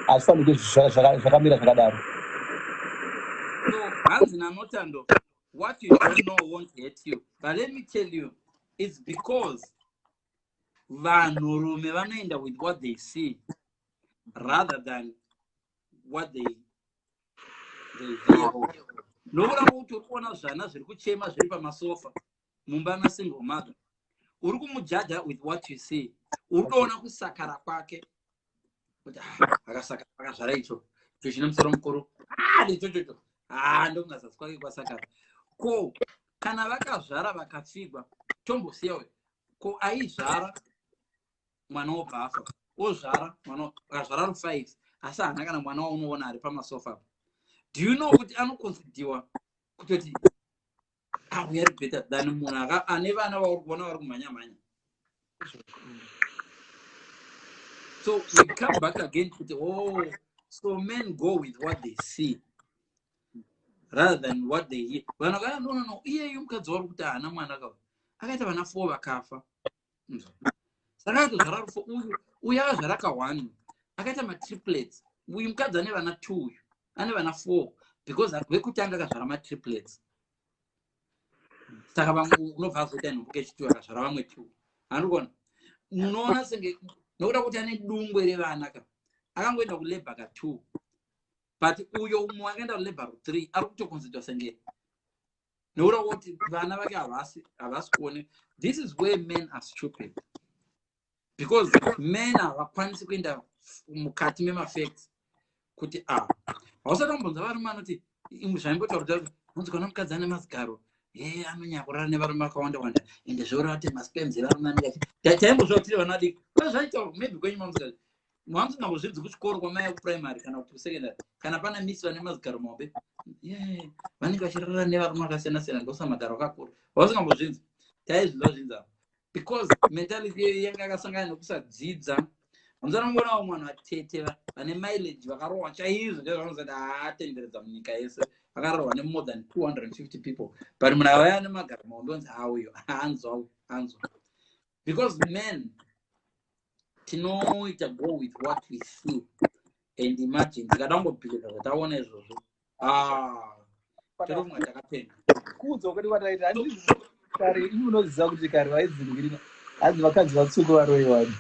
hazvifaniri kuti zvakamira zvakadaro. So hanzi naNotando, "What you don't know won't hurt you." But let me tell you, it's because vanhurume vanoenda with what they see rather than what they hear. Nokuda kwokuti uri kuona zvana zviri kuchema zviri pamasofa mumba masingle mother, uri kumujudga with what you see. Uri kutoona kusakara kwake kuti, "Ah, akasakara, akazvara icho, icho chine musoro mukuru, ah, nechochocho, ah, ndokungazasi kwake kwasakara." Ko kana vakazvara vakapfigwa, tombosiya uyo, ko aizvara mwana wobva afa, ozvara mwana, akazvara ru5, asi haana kana mwana waunoona ari pamasofa, do you know kuti anoconsiderwa kutoti, ah, we are better than munhu ane vana vauri kuona vari kumhanya mhanya? So we come back again kuti, oh, so men go with what they see rather than what they hear. Vanhu vakaya, no, no, no, iyeyu mukadzi wari kuti haana mwana ka, akaita vana 4 vakafa, saka akatozvara rufo. Uyu, uyu akazvara ka1, akaita matriplets. Uyu mukadzi ane vana 2, uyu ane vana 4, because vekutanga akazvara matriplets, saka vamwe unobva azoita nhumbu kechi2, akazvara vamwe 2. Handikuona, munoona senge nokuda kuti ane dungwe revana ka, akangoenda kulabour ka2, but uyo umwe akaenda kulabour ru3 ari kutoconsiderwa senge nokuda kuti vana vake havasi kuone. This is where men are stupid, because men havakwanisi kuenda mukati memafacts kuti, a, hausati wambonzwa varume anoti zvaimbotaura kuti unzi kana mukadzi ane mazigaro ye anonyanya kurara nevarume vakawanda wanda, ende zvoreva kuti masperms evarume anenge taimbozva tiri vana vadiki zvaitaurwa. Maybe kwenyu mamusika mamusingambozvidzi kuchikoro kwamai kuprimary kana kuti kusecondary, kana pana misi vane mazigaro mahombe, ye vanenge vachirara nevarume vakasiyana siyana, ndosa magaro akakura. Hausingambozvinzi? Taizvinzwa zvinzi apa because mentality yanga yakasangana nekusadzidza. Hamusana kungoona vamwe vanhu vatete vane mileage, vakarohwa chaizvo chaizvo, vanozati haatenderedza munyika yese, vakarohwa nemore than 250 people, but munhu avaya nemagaro mahombe onzi, auyo anzwa, anzwa, because men tinoita go with what we see and imagine. Tikada kungobhilivha zvataona izvozvo, ah, toromwa takapenga. Kuudzwa kwedu kwataita handizvo kare. Imi unoziva kuti kare vaidzingirina, hanzi vakadzi vatsvuku varoiwani.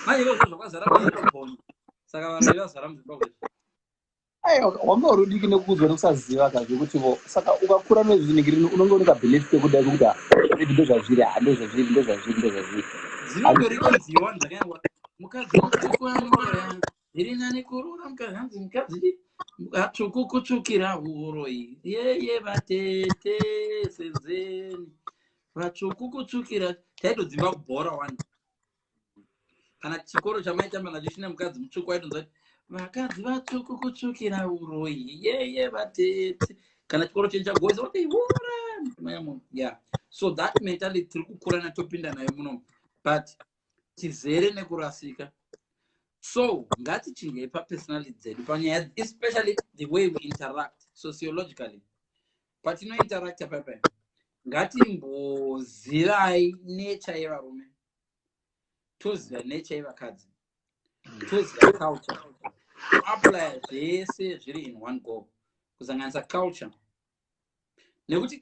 Manje izvozvo zvakwazara maerobhoni, saka varoi vazara muZimbabwe. Aiwa, wanga uri udiki nekuudzwa nekusaziva ka zvekuti vo, saka ukakura nezviningirino unonge une kabelief kekudai kekuti, ah, maybe ndo zvazviri, ah, ndo zvazviri, ndo zvazviri, ndo zvazviri. Dzinongoriko nziwa dzakaengwa, mukadzi mutsvuku anoroya, zviri nani kuroora mukadzi, hanzi mukadzi atsvuku kutsvukira uroyi, yeye vatete senzeni vatsvuku kutsvukira. Taitodzimba kubhora wani, kana chikoro chamaitamba nacho chine mukadzi mutsvuku, waitonzwa kuti vakadzi vatsvuku kutsvukira uroyi, yeye vatete. Kana chikoro chenyu chagoisa kuti hura, yeah. So that mentality tiri kukura natopinda nayo muno, but tizere nekurasika. So ngatichinjei papersonality dzedu panyaya, especially the way we interact sociologically. Patinointeracta paipai, ngatimbozivai nature yevarume, toziva nature yevakadzi, toziva culture, toapplya zvese zviri in one go, kusanganisa culture. Nekuti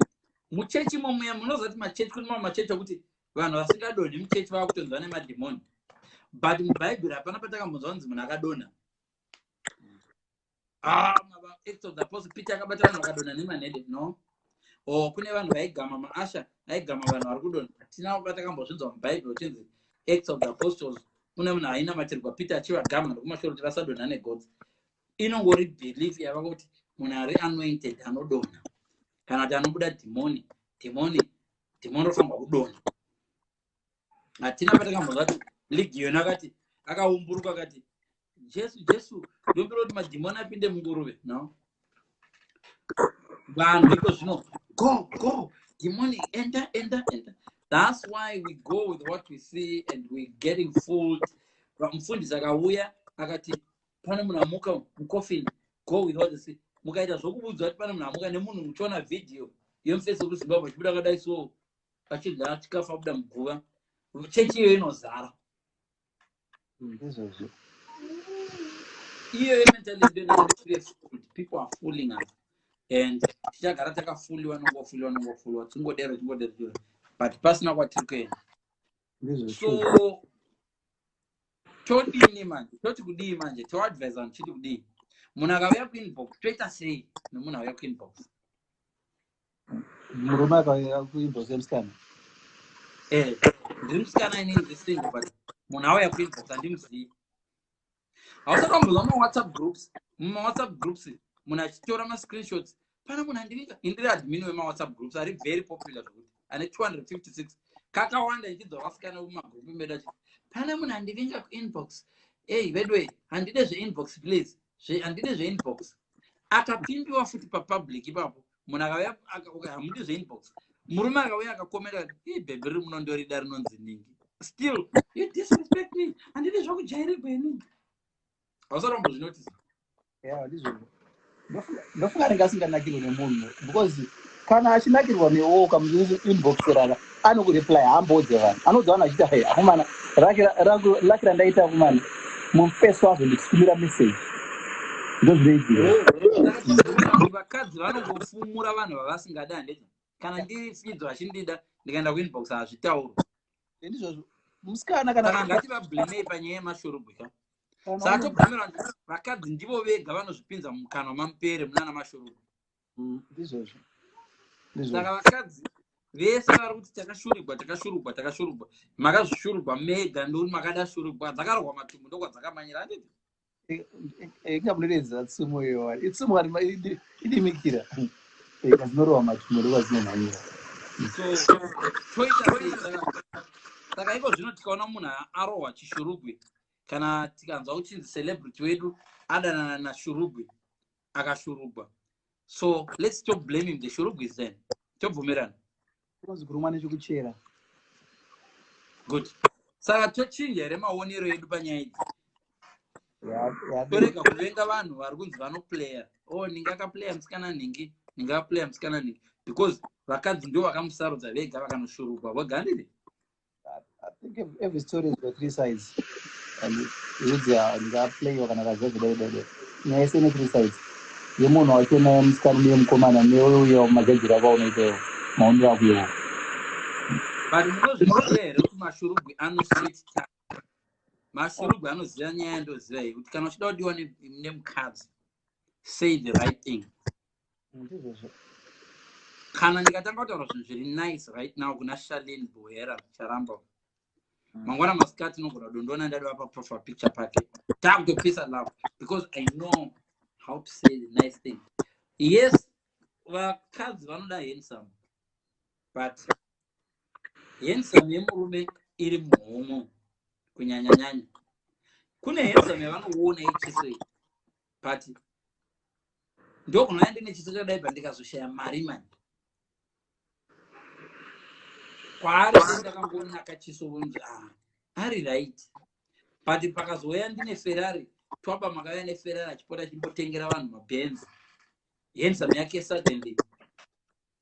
muchechi momuya, munoziva kuti machechi, kune mamwe machechi ekuti vanhu vasingadonhi muchechi vava kutonzwa nemadhimoni, but muBhaibheri hapana patakambonzwa kunzi munhu akadonha. Ah, Acts of the Apostle, Peter akabata vanhu vakadonha nemanhede, no? O kune vanhu vaigama, maushers aigama vanhu vari kudonha. Hatina patakambozvinzwa muBhaibheri uchinzi Acts of the Apostles kune munhu ainamatirwa, Peter achivagama nekumashure kuti vasadonha negodzi. Inongori belief yava kuti munhu ari anointed anodonha, kana kuti anobuda dhimoni, dhimoni, dhimoni rofanirwa kudonha. Hatina patakambonzwa kuti Legion akati akaumburuka akati, "Jesu, Jesu, ndombira kuti madhimoni apinde munguruve." No, vanhu iko zvino, "Go, go, dhimoni, enda, enda, enda." That's why we go with what we see and we getting fooled. Mufundisi akauya akati pane munhu amuka mucoffin, go with what you see. Mukaita zvokubudzwa kuti pane munhu amuka nemunhu, muchiona vhidhiyo yemufesi wekuZimbabwe achibuda akadai so, achidya chikafu, abuda muguva, chechi iyoyo inozara. Ndizvozvo. Iyoyo mentality ndo, people are fooling us and tichagara takafooliwa, nongofooliwa, nongofooliwa, tingodero, tingodero, tingodero, but pasina kwatiri kuenda. Ndizvozvo. So todini manje? Toti kudii manje? Toadvisa vanhu chiti kudii? Munhu akauya kuinbox, toita sei nemunhu auya kuinbox? Murume akauya kuinbox yemusikana? Eh, ndiri musikana inini, ndiri single, but munhu auya kuinbox, handimuzivi. Hausati wambozwa mumawhatsapp groups? MumaWhatsApp groups munhu achitora mascreenshots, "Pana munhu andivinga." Indiri admin wemawhatsapp groups ari very popular zvokuti ane 256 kakawanda, ichidzwa vasikana vemumagrupu medu achiti, "Pane munhu andivinga kuinbox. Ei vedwe, handide zveinbox, please, handide zveinbox." Akapindiwa futi papublic ipapo. Munhu akauya, "Hamudi zveinbox." Murume akauya akakomera, "Ii, bhebhi riri munondorida rinonzi ningi." "Still you disrespect me. Handidi zvokujairirwa inini." Hausati wambozvinotisa? Ya, ndizvozvo. Ndofunga anenge asinganakirwi nemunhu, because kana achinakirwa newo, ukamuinboxerana anokureply. Haambodze vanhu, anodza vanhu achiti, "Hai akomana, laki randaita akomana, mufesi wazvo ndichitumira message." Ndozvinoitika. Saka vakadzi vanongofumura vanhu vavasingadi, handiti? Kana ndiri Fidzo achindida, ndikaenda kuinbox, hazvitaurwa. Ndizvozvo, musikana kana Saka ngativablamei panyaya yemashurugwi ka. Saka toblamera kuti vakadzi ndivo vega vanozvipinza mumukanwa mamupere munana mashurugwi. Ndizvozvo, ndizvozvo. Saka vakadzi vese vari kuti takashurugwa, takashurugwa, takashurugwa, makazvishurugwa mega. Ndokuti makada shurugwa dzakarohwa matumbu, ndokwadzakamanyira, handiti? Ingamunoredza tsumo iyo, itsumo kani idimikira, kazinorohwa matumbu ndokwadzinomhanyira. So toita sei? Saka iko zvino tikaona munhu arohwa chishurugwi, kana tikanzwa kuchinzi celebrity wedu adanana nashurugwi akashurugwa, so let's stop blaming the shurugwis then, tobvumirana? Kunonzi kurumwa nechekuchera. Good. Saka tochinja here maonero edu panyaya idzi? Torega kuvenga vanhu vari kunzi vanoplaya, "Oh, ninge akaplaya musikana nhingi, ninge akaplaya musikana nhingi," because vakadzi ndo vakamusarudza vega, vakanoshurugwa voga, handiti? I think every story has got three sides. And rudzi ndingaplayiwa kana kaziva zvodai dai dai. Nyaya yese ine three sides. Yemunhu wacho nemusikana neyemukomana neuya majajiro ako aunoitawo, maonero ako iwo. But munozviziva here kuti mashurugwi ano sweet talk? Mashurugwi anoziva nyaya yandoziva iyi, kuti kana uchida kudiwa nemukadzi, say the right thing. Ndizvozvo. Kana ndikatanga kutaura zvinhu zviri nice right now kuna Shalin Bohera Charamba, mangwana masikati inogona kudondoona ndadiwa paprofile picture pake, takutopisa love, because I know how to say the nice thing. Yes, vakadzi vanoda handsome, but handsome yemurume iri muhomo kunyanyanyanya. Kune handsome yavanoona yechiso iyi, but ndokunouya ndine chiso chakadai, pa ndikazoshaya mari mani kwaari ndakangonaka chiso, vonzi, "Ah, ari right." But pakazouya ndine Ferrari, twaba makauya neFerrari, achipota achimbotengera vanhu maBenz, handsome yake suddenly.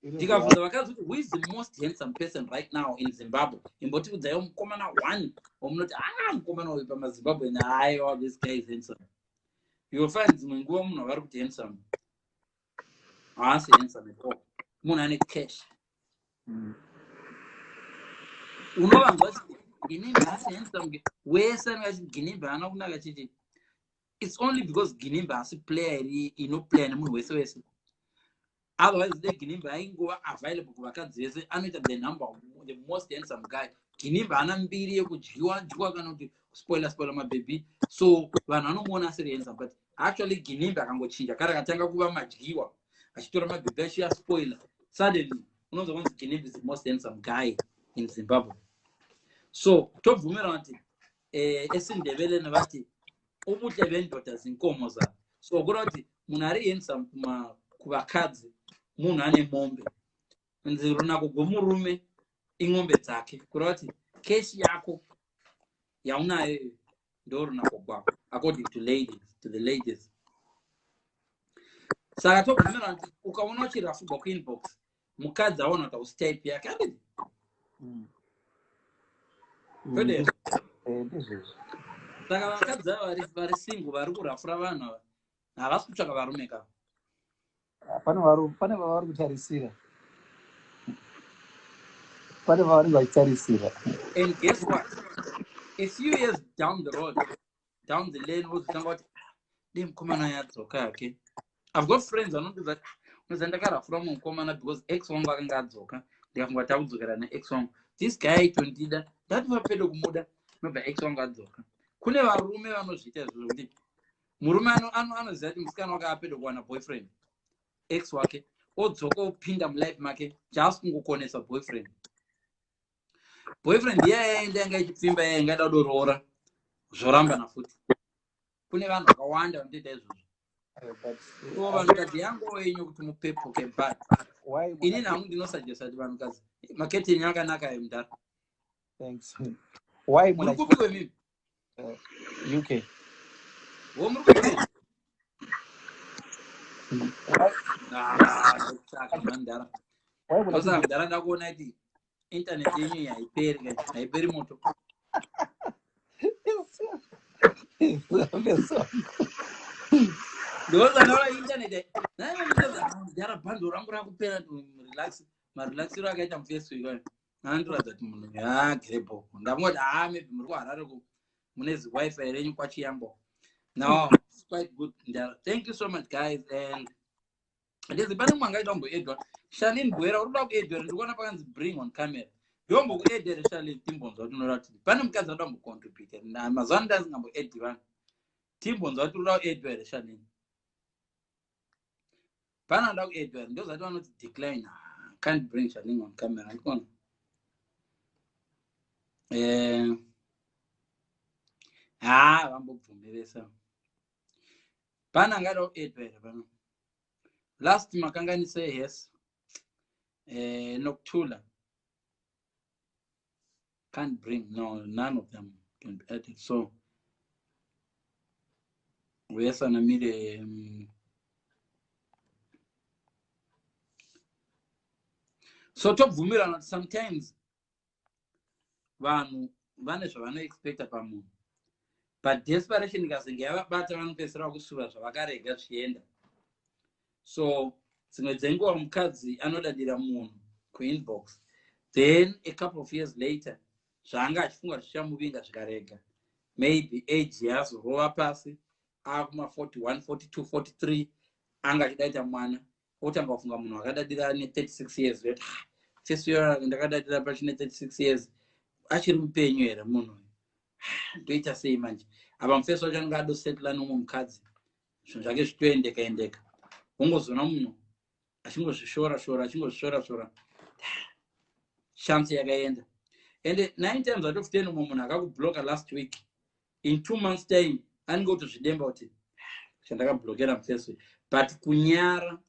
Ndikabvunza vakadzi kuti, "Who is the most handsome person right now in Zimbabwe? Imbotiudzaiwo mukomana one wamunoti, ah, mukomana uyu pamaZimbabwe, aiwa, this guy is handsome." You will find dzimwe nguva munhu avari kuti handsome haasi handsome at all, munhu ane cash. Unovanzwa chiti Ginimbi haasi handsome, wese anenge achiti Ginimbi haana kunaka, chiti it's only because Ginimbi haasi player iri inoplaya nemunhu wese wese. Otherwise de Ginimbi aingova available kuvakadzi vese, anoita the number, the most handsome guy. Ginimbi haana mbiri yekudyiwa dyiwa kana kuti spoiler spoiler mabhebhi, so vanhu vanomuona asiri handsome, but Actually, Ginimbi akangochinja kare akatanga kuva madyiwa, achitora mabhebhi, achiaspoiler, suddenly unonzwa kunzi Ginimbi is the most handsome guy in Zimbabwe. So tobvumirana kuti esiNdebeleni vati ubuhle bendoda zinkomo zabo. So kureva kuti munhu ari handsome kuvakadzi munhu ane mombe. Nzi runako gwemurume ing'ombe dzake. Kureva kuti keshi yako yaunayo ndo runako gwako, according to ladies, to the ladies. Saka tobvumirana kuti ukaona uchirafugwa kuinbox, mukadzi aona kuti hausi type yake, anditi? Kwedero. Ndizvizvo. Saka vakadzi ava vari single vari kurafura vanhu ava havasi kutsvaka varume ka. Pane vavari kutarisira, pane vavanenge vachitarisira. And guess what? A few years down the road, down the lane, wozotanga kuti, "Ah, dei mukomana yadzoka yake." I've got friends vanondiudza kuti, "Ah, unoziva ndakarafura mumwe mukomana because ex wangu akanga adzoka, ndikafunga kuti akudzokera neex wangu. This guy aitondida, ndatova pedo kumuda, nobva ex wangu adzoka." Kune varume vanozviita izvozvo, kuti murume anoziva kuti musikana wake apedo kuwana boyfriend, ex wake odzoka, opinda mulife make just kungokonesa boyfriend. Boyfriend iya yaenda, yanga ichipfimba, iya ingada kudoroora, zvorambana futi. Kune vanhu vakawanda vanotoita izvozvo. But So vanhukadzi, yangu yenyu kuti mupepuke, but why? Inini hangu ndinosuggesta kuti vanhukadzi, maketi enyu akanaka ayo, mudhara. Thanks. Why Muri muna kupi kwemimi? UK. Wo, muri kupi? Why Ah, ndokutsvaka mhandara. Why muna Ndosaka, mudhara, ndakuona kuti internet yenyu iyi haiperi ka, haiperi moto. Ndosaka ndaona internet, mudhara, bundle rangu rakupera. Relax, marelaxiro akaita mufesi uyu anondiratidza kuti munhu yagrebo. Ndamungoti, ha, maybe muri kuHarare ku mune ziwifi renyu kwaChiyambo. No, it's quite good, mudhara. Thank you so much, guys. And ndezi pane mumwe angaita kumboedwa, Shalin Bwera. Uri kuda kuedwa here? Ndikuona pakanzi "bring on camera". Ndombokuedha here, Shalin? Timbonzwa kuti unoda kuti pane mukadzi anoda kumbocontributa. Mazuva ano ndasingamboedhi vanhu. Timbonzwa kuti uri kuda kuedwa here, Shalin? Pane anoda kuedwa here? Ndozvati vanoti decline, can't bring Shalin on camera. Ndikuona ha, vambobvumiresa. Pane angada kuedwa here pano? Last makanganise, yes. Nokutula can't bring. No, none of them can be added. So uyesanamire so tobvumirana kuti sometimes vanhu vane zvavanoexpecta pamunhu, but desperation ikazenge yavabata, vanopedzisira vakusuva zvavakarega zvichienda. So dzimwe dzenguva mukadzi anodadira munhu kuinbox, then a couple of years later zvaanga achifunga zvichamuvinga zvikarega, maybe age yazorova pasi, akuma 41, 42, 43, anga achidaita mwana, otanga kufunga munhu akadadira ne36 years, yoti, "Ah, fesi uyo ndakadadira pachine 36 years achiri mupenyu here munhu uyu? Ah, ndoita sei manje?" Apa mufesi wacho anenge adosetla nomwe mukadzi, zvinhu zvake zvitoendeka endeka. Wongozoona munhu achingozvishora shora, achingozvishora shora, chance yakaenda. And nine times out of 10, umwe munhu akakubloka last week, in 2 months time anenge kutozvidemba kuti, "Ah, chandakablokera mufesi uyu." But kunyara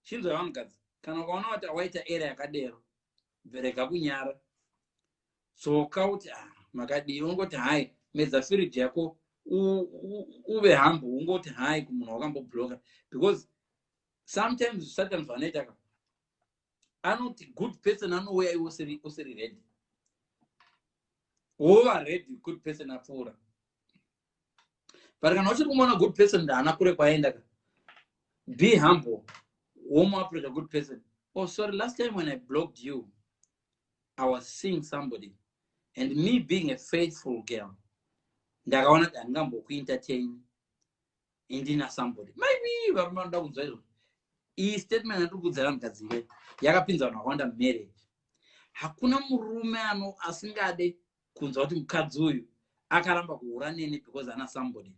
chinzwa, vanhukadzi, kana ukaona kuti waita era yakadero, rega kunyara, tsoka kuti, "Ah, makadii?" Ungoti hai, medza firiji yako, uve humble, ungoti hai kumunhu wakambobloka, because sometimes Satan zvanoita ka, anoti good person anouya iwe usiri ready, wova ready good person apfuura. But kana uchiri kumuona good person, ndaana kure kwaenda ka. Be humble, womuapproach a good person: "Oh, sorry, last time when I blocked you, I was seeing somebody, and me being a faithful girl, ndakaona kuti handingambokuentertain indina somebody." Maybe varume vanoda kunzwa izvozvo. Iyi statement yandiri kuudzira vanhukadzi ke yakapinza vanhu vakawanda mumarriage. Hakuna murume ano asingade kunzwa kuti mukadzi uyu akaramba kuhura neni because ana somebody.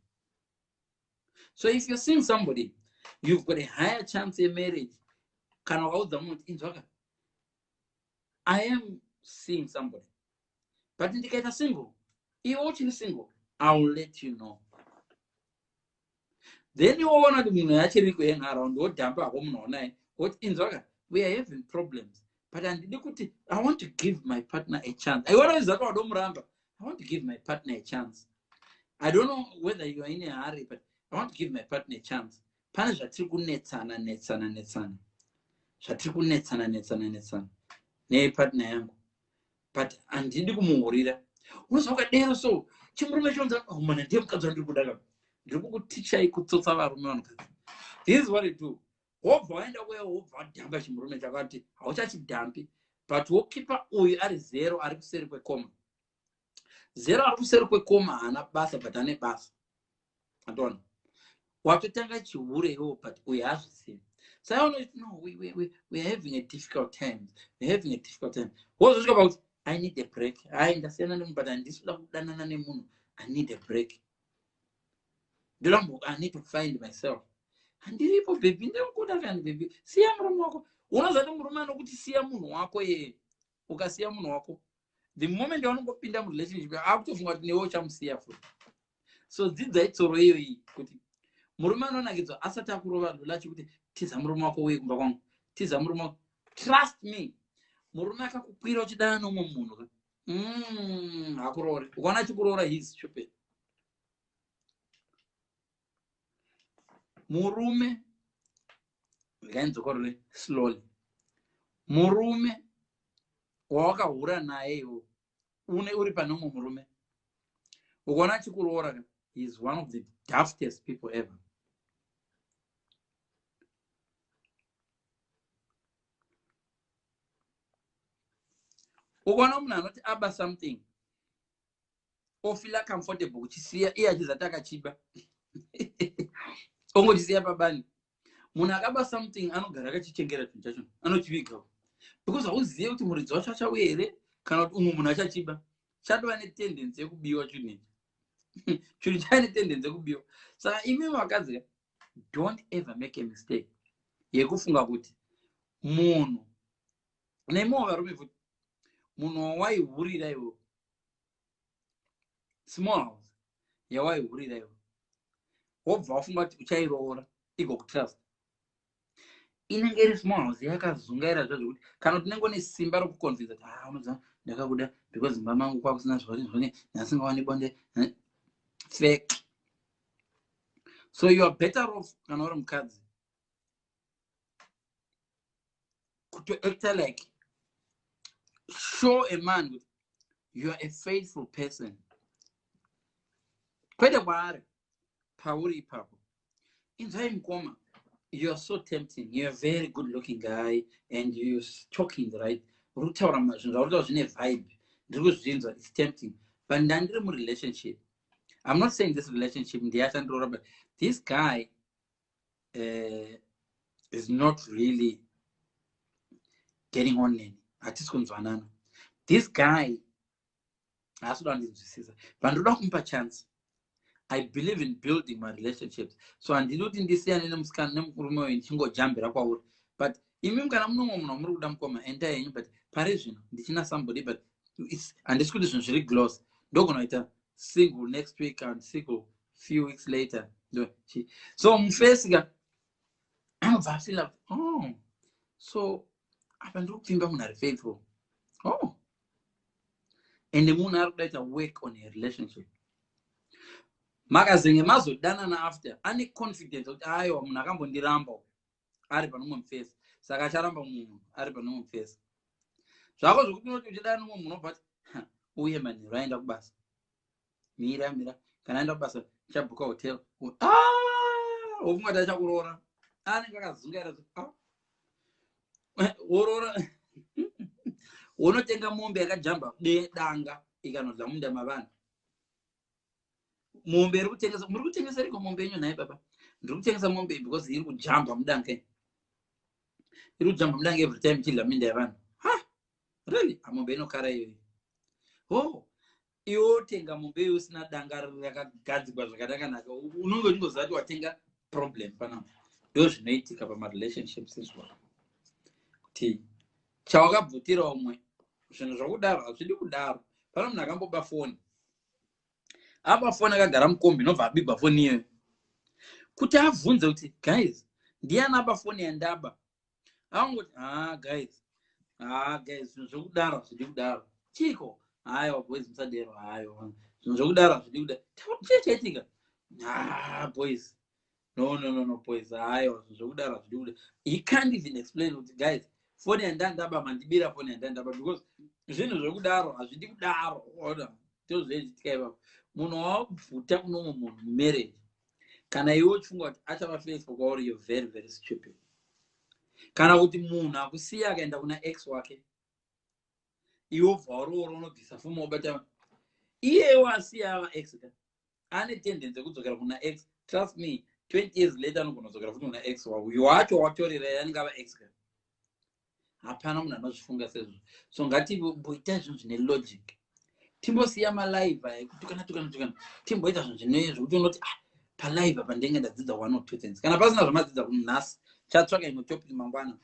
So if you're seeing somebody, you've got a higher chance yemarriage kana wakaudza munhu kuti, inzwaka, I am seeing somebody, but ndikaita single, iwe uchiri single, I will let you know. Then iwoona kuti munhu achiri kuhang around, wodhampa hako munhu waonaye, woti, inzwaka, we are having problems, but handidi kuti, I want to give my partner a chance. Aiona izati wadomuramba. I want to give my partner a chance. I don't know whether you are in a hurry, but I want to give my partner a chance. Pane zvatiri kunetsana, netsana, netsana, zvatiri kunetsana, netsana, netsana nepartner yangu, but handidi kumuhurira. Unoziva, ukadero so, chimurume chonza, oh, mana ndiye mukadzi wandiri kuda ka. Ndiri kukutichai kutsotsa varume. Vanhukadzi, this is what you do. Wobva waenda kuya, wobva wadhamba chimurume chakati hauchachidhampi, but wokipa uyu ari zero, ari kuseri kwekoma. Zero ari kuseri kwekoma haana basa, but ane basa. Andona watotanga chihure iwo, but uyu haazvizivi. Saiona, no, we are having a difficult time, we are having a difficult time. Wozosvika pakuti, I need a break. Hai, ndasiyana nemunhu, but handisi kuda kudanana nemunhu. I need a break. Ndoda, I need to find myself. Handiripo, baby, ndikuda kani. Baby, siya murume wako. Unozati murume anokuti siya munhu wako yeye, ukasiya munhu wako, the moment yaunongopinda murelationship, akutofunga kuti newe uchamusiya futi. So dzidzai tsoro iyoyi, kuti murume anonakidzwa asati akurova lula chikuti, tiza murume wako uye kumba kwangu, tiza murume wako. Trust me, murume akakukwira uchidana nomumwe munhu, hakuroori. Ukaona achikuroora, he's stupid. Murume, ndikainzokorore slowly, murume wawakahura naye iwo une uri pane umwe murume, ukaona achikuroora, he is one of the daftest people ever. Ukaona munhu anoti aba something, ofila comfortable kuchisiya iye achizati akachiba, ongochisiya pabani, munhu akaba something anogara akachichengera chinhu chacho, anochiviga, because hauzive kuti muridzi wacho achauya here kana kuti umwe munhu achachiba. Chatova netendency yekubiwa chinhu ichi. Chinhu chava netendency yekubiwa. Saka imi vakadzi, don't ever make a mistake yekufunga kuti munhu, nemiwo varume futi, munhu wawaihurira iwe, small house yawaihurira iwe, wobva wafunga kuti uchairoora igokutrust. Inenge iri small house yakazungaira zva zvekuti kana kuti unenge une simba rokuconvinza kuti, ah, unoziva, ndakakuda because mumba mangu kwakusina zvakati zvakati, ndasingawani bonde. Fake. So you are better off, kana uri mukadzi, kutoacta like, show a man kuti you are a faithful person, kwete kwaari, pauri ipapo. Inzwai mukoma, you are so tempting, you are a very good looking guy and you talking right, uri kutaura zvinhu zvauri kutaura zvine vibe, ndiri kuzvinzwa, it's tempting, but ndandiri murelationship. I'm not saying this relationship ndiye achandiroora, but this guy is not really getting on neni, hatisi kunzwanana. This guy haasi kuda kundinzwisisa, but ndoda kumupa chance. I believe in building my relationships, so handidi kuti ndisiyane nemusikana, nemurume uyu, ndichingojambira kwauri. But imi kana munomwe munhu wamuri kuda, mukoma, endai henyu, but pari zvino ndichina somebody, but handisi kuti zvinhu zviri gloss. Ndogona kuita single next week and single few weeks later. So mufesi ka anobva afila, oh, so apa ndiri kupfimba munhu ari faithful. Oh, ende munhu ari kudaita work on a relationship. Makazenge mazodanana after, ane confidence kuti, aiwa, munhu akambondiramba ari panomwe mufesi, saka acharamba munhu ari panomwe mufesi. Zvako zvokuti unoti uchidana nomwe munhu, obva ti, uye manheru aenda kubasa, mira, mira, kana aenda kubasa ndichabhuka hotel. Ah, wofunga kuti achakuroora, anenge akazungaira. Ah. Woroora, unotenga mombe yakajamba danga ikanodla munda mavanhu. Mombe iri kutengesa, muri kutengesa riko mombe yenyu? Nhai baba, ndiri kutengesa mombe because iri kujamba mudanga, iri kujamba mudanga every time ichidla minda yevanhu. Ha, really? Mombe inokara iyoyi. Oh. Iwe wotenga mombe iwe usina danga rakagadzikwa zvakanakanaka, unonge uchingoziva kuti watenga problem panapa. Ndo zvinoitika pamarelationships izvozvo, kuti chawakabvutira umwe zvinhu zvokudaro hazvidi kudaro. Pane munhu akamboba foni, aba foni akagara mukombi, inobva abigwa foni iyoyo. Kuti abvunze kuti, "Guys, ndiani aba foni yandaba?" Angoti, "Ha guys, ha guys, zvinhu zvokudaro hazvidi kudaro." Chiko? "Haiwa boys, musadero. Haiwa, zvinhu zvokudaro hazvidi kudaro." Chii chaitika? "Ha boys, no, no, no, no boys, haiwa, zvinhu zvokudaro hazvidi kudaro." He can't even explain kuti, "Guys, foni yandandaba, mandibira foni yandandaba," because zvinhu zvokudaro hazvidi kudaro. Ona, ndozveichitika ipapo. Munhu wawabvuta kunomwe munhu mumarriage, kana iwe uchifunga kuti achava faithful kwauri, you're very, very stupid. Kana kuti munhu akusiya akaenda kuna ex wake, iwe ubva waroora, unobvisa fuma, wobata iyewo asiya ava ex ka, ane tendency yekudzokera kuna ex. Trust me, 20 years later anogona kudzokera futi kuna ex wako wacho watorera, anenge ava ex ka. Hapana munhu anozvifunga sezvo. So ngatimboita zvinhu zvine logic, timbosiya malive aya ekutukana, tukana, tukana. Timboita zvinhu zvine zvokuti unoti, "Ah, palive apa ndenge ndadzidza one or two things." Kana pasina zvamadzidza kunhasi, chatsvaka imwe topic mangwana.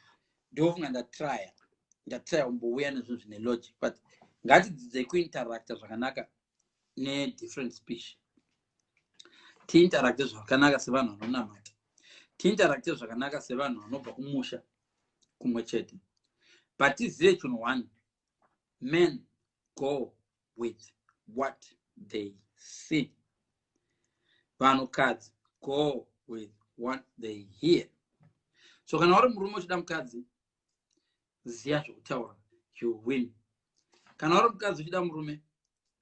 Ndofunga ndatrya kumbouya nezvinhu zvine logic, but ngatidzidzei kuinteracta zvakanaka nedifferent speech, tiinteracte zvakanaka sevanhu vanonamata, tiinteracte zvakanaka sevanhu vanobva kumusha kumwe chete. But tizive chinhu one: men go with what they see, vanhukadzi go with what they hear. So kana uri murume uchida mukadzi, ziya zvokutaura, you win. Kana uri mukadzi uchida murume,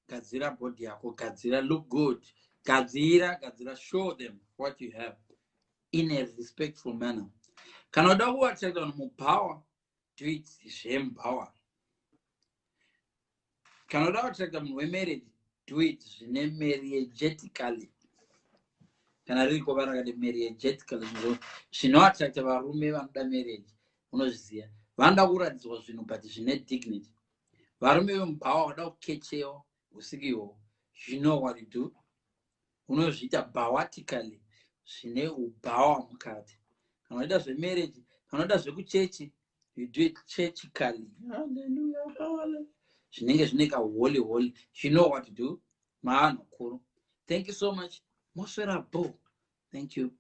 gadzira body yako, gadzira, look good, gadzira, gadzira, show them what you have in a respectful manner. Kana uda kuattracta vanhu mubhawa, do it zvemubhawa. Kana uda kuattracta munhu wemarriage, do it zvine marriagetically, kana riri kova rakati marriagetically, zvinoattracta varume vanoda marriage. Unozviziva, vanoda kuratidzwa zvinhu, but zvine dignity. Varume vemubhawa vanoda kukechewa usiku ihwohwo, you know what you do, unozviita bhawatically, zvine ubhawa mukati. Kana uida zvemarriage, kana uida zvekuchechi, you do it churchically, haleluya, zvinenge zvine kaholy holy. You know what to do, maanhu kuru. Thank you so much. Moswera bo. Thank you.